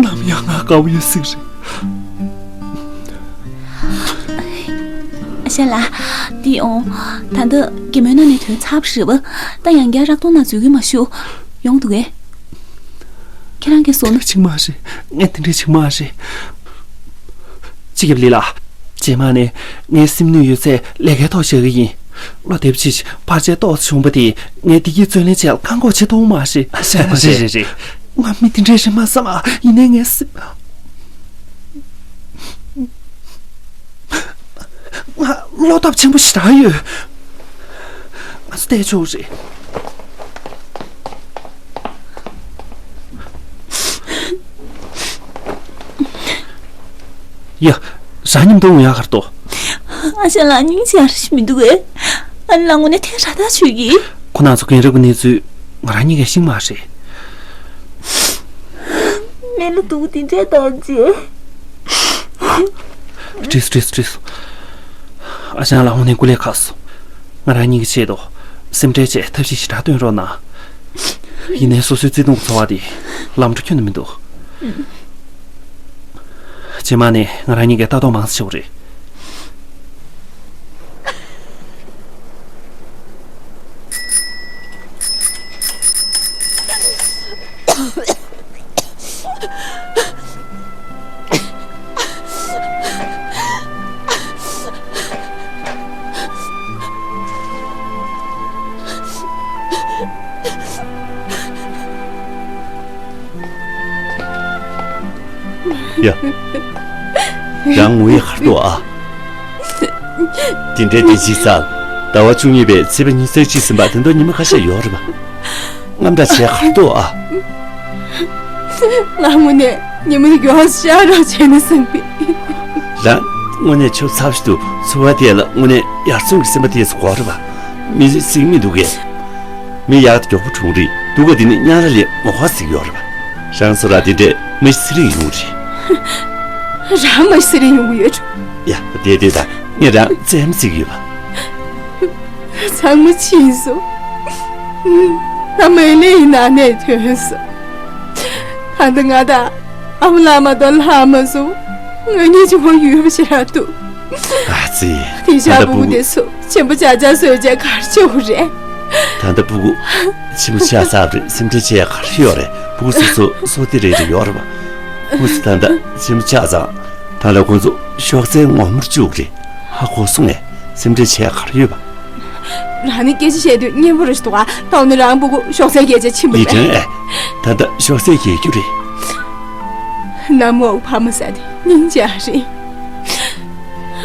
ནམ་ཡང་ང་དགའ་པོ་ཡོད་སྲིད་ཀྱི་རེད། ཨ་ཞང་ལགས། འདི་ཡོང་། ད་ལྟ་རྒན་མོའི་ནང་ནས་ཐོན་ཚར་བ་རེད་པ། ད་ཡང་བསྐྱར་རག་ཐོག་ན་འཛུལ་གྱི་མ་བཞུགས། ཡོང་འདུག་གས། ཁྱེད་རང་གིས་བཟོ་ན། བྱེད་མ་རེད། ངས་དེ་འདྲ་བྱེད་མ་རེད། སྤྱི་ཁྱབ་ལི་ལགས། རྗེས་མ་ནས་ངའི་སེམས་ནུས་ཡོད་ཚད་ལས་ཀའི་ཐོག་བཞག་གི་ཡིན། བློ་བདེ་པོ་བྱེད། བར་ཆད་ཏོག་ཙམ་བྱུང་བ་དེ་ངས་བདེ་སྐྱིད་བརྩོན་ལེན་བྱས་ལ་བཀག་འགོག་བྱེད་ཐུབ་མ་རེད། རེད་རེད་རེད། ང་མི་དེ་འདྲའི་རེད་མ་བསམ་ཨ། ཡིན་ནའི་ངའི་སེམས། ང་བློ་སྟོབས་ཆེན་པོ་ཞེ་དྲག་ཡོད། ང་ཚོ་བལྟས་ཆོག་རེད། ཡ། རང་མཉམ་དུ་འོང་ཡག་གར་ཏོ། ཨ་ཞང་ལགས་སྙིང་རྗེ་ཡག་ཞིག་མི་འདུག་གས། ཨ་ནེ་ལགས་དངོས་གནས་ཐལ་ཧྲག་ཐག་ཆོད་ཀྱི། ཁོ་རང་ཚོ་རྒན་རབས་ཀྱི་གནས་ཚུལ་ང་རང་གཉིས་ཀས་ཤེས་མ་རེད། མི་ལ་སྡུག་འདི་འདྲས་བཏང་རྗེས། བྲིས་སོང་བྲིས་སོང་བྲིས་སོང་། ཨ་ཞང་ལགས་དངོས་གནས་སྐུ་ལས་ཁག་སོང་། ང་རང་གཉིས་ཀྱི་ཆེད་དུ་སེམས་ཁྲལ་བྱས་ཐབས་ཤེས་ཞེ་དྲག་བཏོན་རོགས་གནང་། ཡིན་ནའི་སོ་སོའི་བརྩེ་དུང་གི་འཚོ་བ་དེ་ལམ་འགྲོ་ཁྱོན་ནས་མི་འདུག་རྗེས་མ་ནས་ང་རང་གཉིས་ཀས་ལྟ་རྟོག་མང་ཙམ་བྱེད་དགོས་རེད། ཡ། རང་ངུ་ཡས་ག་རེ་འདུག་ཨ། དེ་འདྲའི་བདེ་སྐྱིད་ས་ཟླ་བ་བཅུ་གཉིས་པའི་ཚེས་པ་ཉི་ཤུ་རྩ་གཅིག་ཟིན་པ་དེ་འདྲ་ཉི་མ་ཁ་ཤས་ཡོད་རེད་པ། དངངས་སྐྲག་བྱས་ག་རེ་འདུག་ཨ། ང་དངོས་གནས་ཉི་མ་འདི་མགྱོགས་ཤར་རོགས་བྱས་ན་བསམ་གི། རང་དངོས་གནས་ཆུ་ཚབས་ཤིག་ཏུ་འཚོ་བ་དེ་ལ་དངོས་གནས་ཡར་སོང་གི་སེམས་པ་དེ་ཚོ་དགོས་རེད་པ། མི་ཚེ་ཟིན་མི་འདུག་གས། མི་ཡག་མགྱོགས་པོ་གྲོངས་རེད་འདུག་ག་དེ་ནི་དམྱལ་བ་ལས་མགྱོགས་པ་ཟིག་ཡོད་རེད་པ། རང་ཚོ་ར་དེ་འདྲས་མི་ཚེ་རིང་ཡོང་རེད། རང་མི་ཚེ་རིང་ཡོང་གི་ཡོད། ཡ་དེ་དེ་ད་ངས་རང་རྩེད་མོ་རྩེ་གི་ཡོད་པ། ཚང་མ་ཕྱིན་སོང་། ང་མ་ཎི་ཡི་ནང་ནས་ཐོན་སོང་། ད་ལྟ་ང་དང་ཨ་མ་ལགས་མ་གཏོགས་ལྷག་མ་སོང་། ང་གཉིས་གཅིག་པོ་ཡོད་པ་ཞིག་རང་འདུག་ཨ་ཙི། དེང་སང་ད་ལྟ་སྤུ་གུ་སྤུ་གུ་དེ་ཚོ་ཆེན་པོ་ཆགས་ཆགས་བཟོས་བྱས་ག་རེ་བྱེད་དགོས་རེད། ད་ལྟ་སྤུ་གུ་ཆེན་པོ་ཆགས་ཚར་བ་རེད། སེམས་ཁྲལ་བྱེད་ཡ་ག་རེ་ཡོད་རེད། སྤུ་གུ་སོ་སོ་སོ་དེ་རེ་རེ་ཡོད་རེད་པ། སྤུ་གུ་ཚོ་ད་ལྟ་ཆེན་པོ་ཆགས་ཙང་ད་ལྟ་ཁོང་ཚོ་གཤོག་རྩལ་ངོ་མར་བཅུག་རེད། ཧ་གོ་སོང་ངས། སེམས་ཁྲལ་བྱེད་ཡ་ག་རེ་ཡོད་པ། རང་ནི་སྐད་ཆ་བཤད་དུས་སྙན་པོ་རེ་ཞིག་འདུག་ག་ད་འོ་ན་རང་སྤུ་གུ་གཤོག་རྩལ་རྒྱག་བྱས་ཕྱིན་པ་ལི་རེད། ཀྲན་ཨེ། ད་ལྟ་གཤོག་རྩལ་རྒྱག་རྒྱུ་རེད། ནམ་འོག་ཕ་མ་ཟེར་དེ་སྙིང་རྗེ་རེད།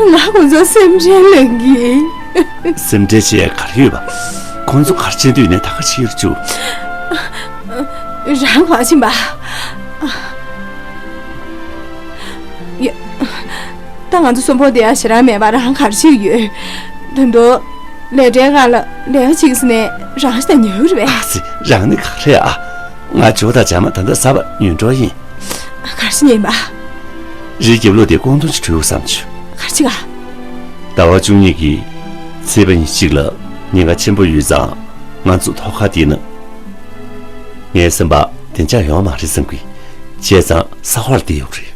ང་ཁོང་ཚོ་སེམས་ཁྲལ་ལེན་གི། སེམས་ཁྲལ་བྱེད་ཡ་ག་རེ་ཡོད་པ། ཁོང་ཚོ་ག་རེ་བྱེད་འདོད་ནས་ད་ག་བྱེད་རྒྱུ། རང་ག་ཕྱིན་པ། ཡ། ད་ང་ཚོ་གསོན་པོ་བསྡད་ཡ་ཞེ་དྲག་མེད་པ་རང་ག་རེ་བྱེད་ཡོད། ད་དུང་ལས་གྲྭའི་སྒང་ལ་ལས་ཀ་བྱེད་ཟེར་ནས་རང་ཤི་ད་ཉལ་རེད་པས། ཨ་ཙི། རང་ནི་ག་རེ་ཨ། ང་ཇོ་དང་བྱམས་མ་ད་ལྟ་གཟའ་པ་ཉུང་འགྲོ་ཡིན། ག་རེ་བྱེད་ཉན་པ། རིའི་རྒྱབ་ལོགས་དེ་ཀོང་ཐུང་ཅིག་བྲུས་བསམ་བྱུང་། ག་རེ་བྱེད་ག་ཟླ་བ་བཅུ་གཉིས་ཀྱི་ཚེས་པ་ཉི་ཤུ་གཅིག་ལ་ཉེན་ཁ་ཆེན་པོ་ཡོད་ཙང་ང་ཚོ་ཐོག་ཁ་དེ་ན། ངའི་སེམས་པ། བདེ་འཇགས་ཡོང་མ་རེད་བསམ་གི། བྱས་ཙང་ས་ཧོར་བསྡད་ཡོད་རེད།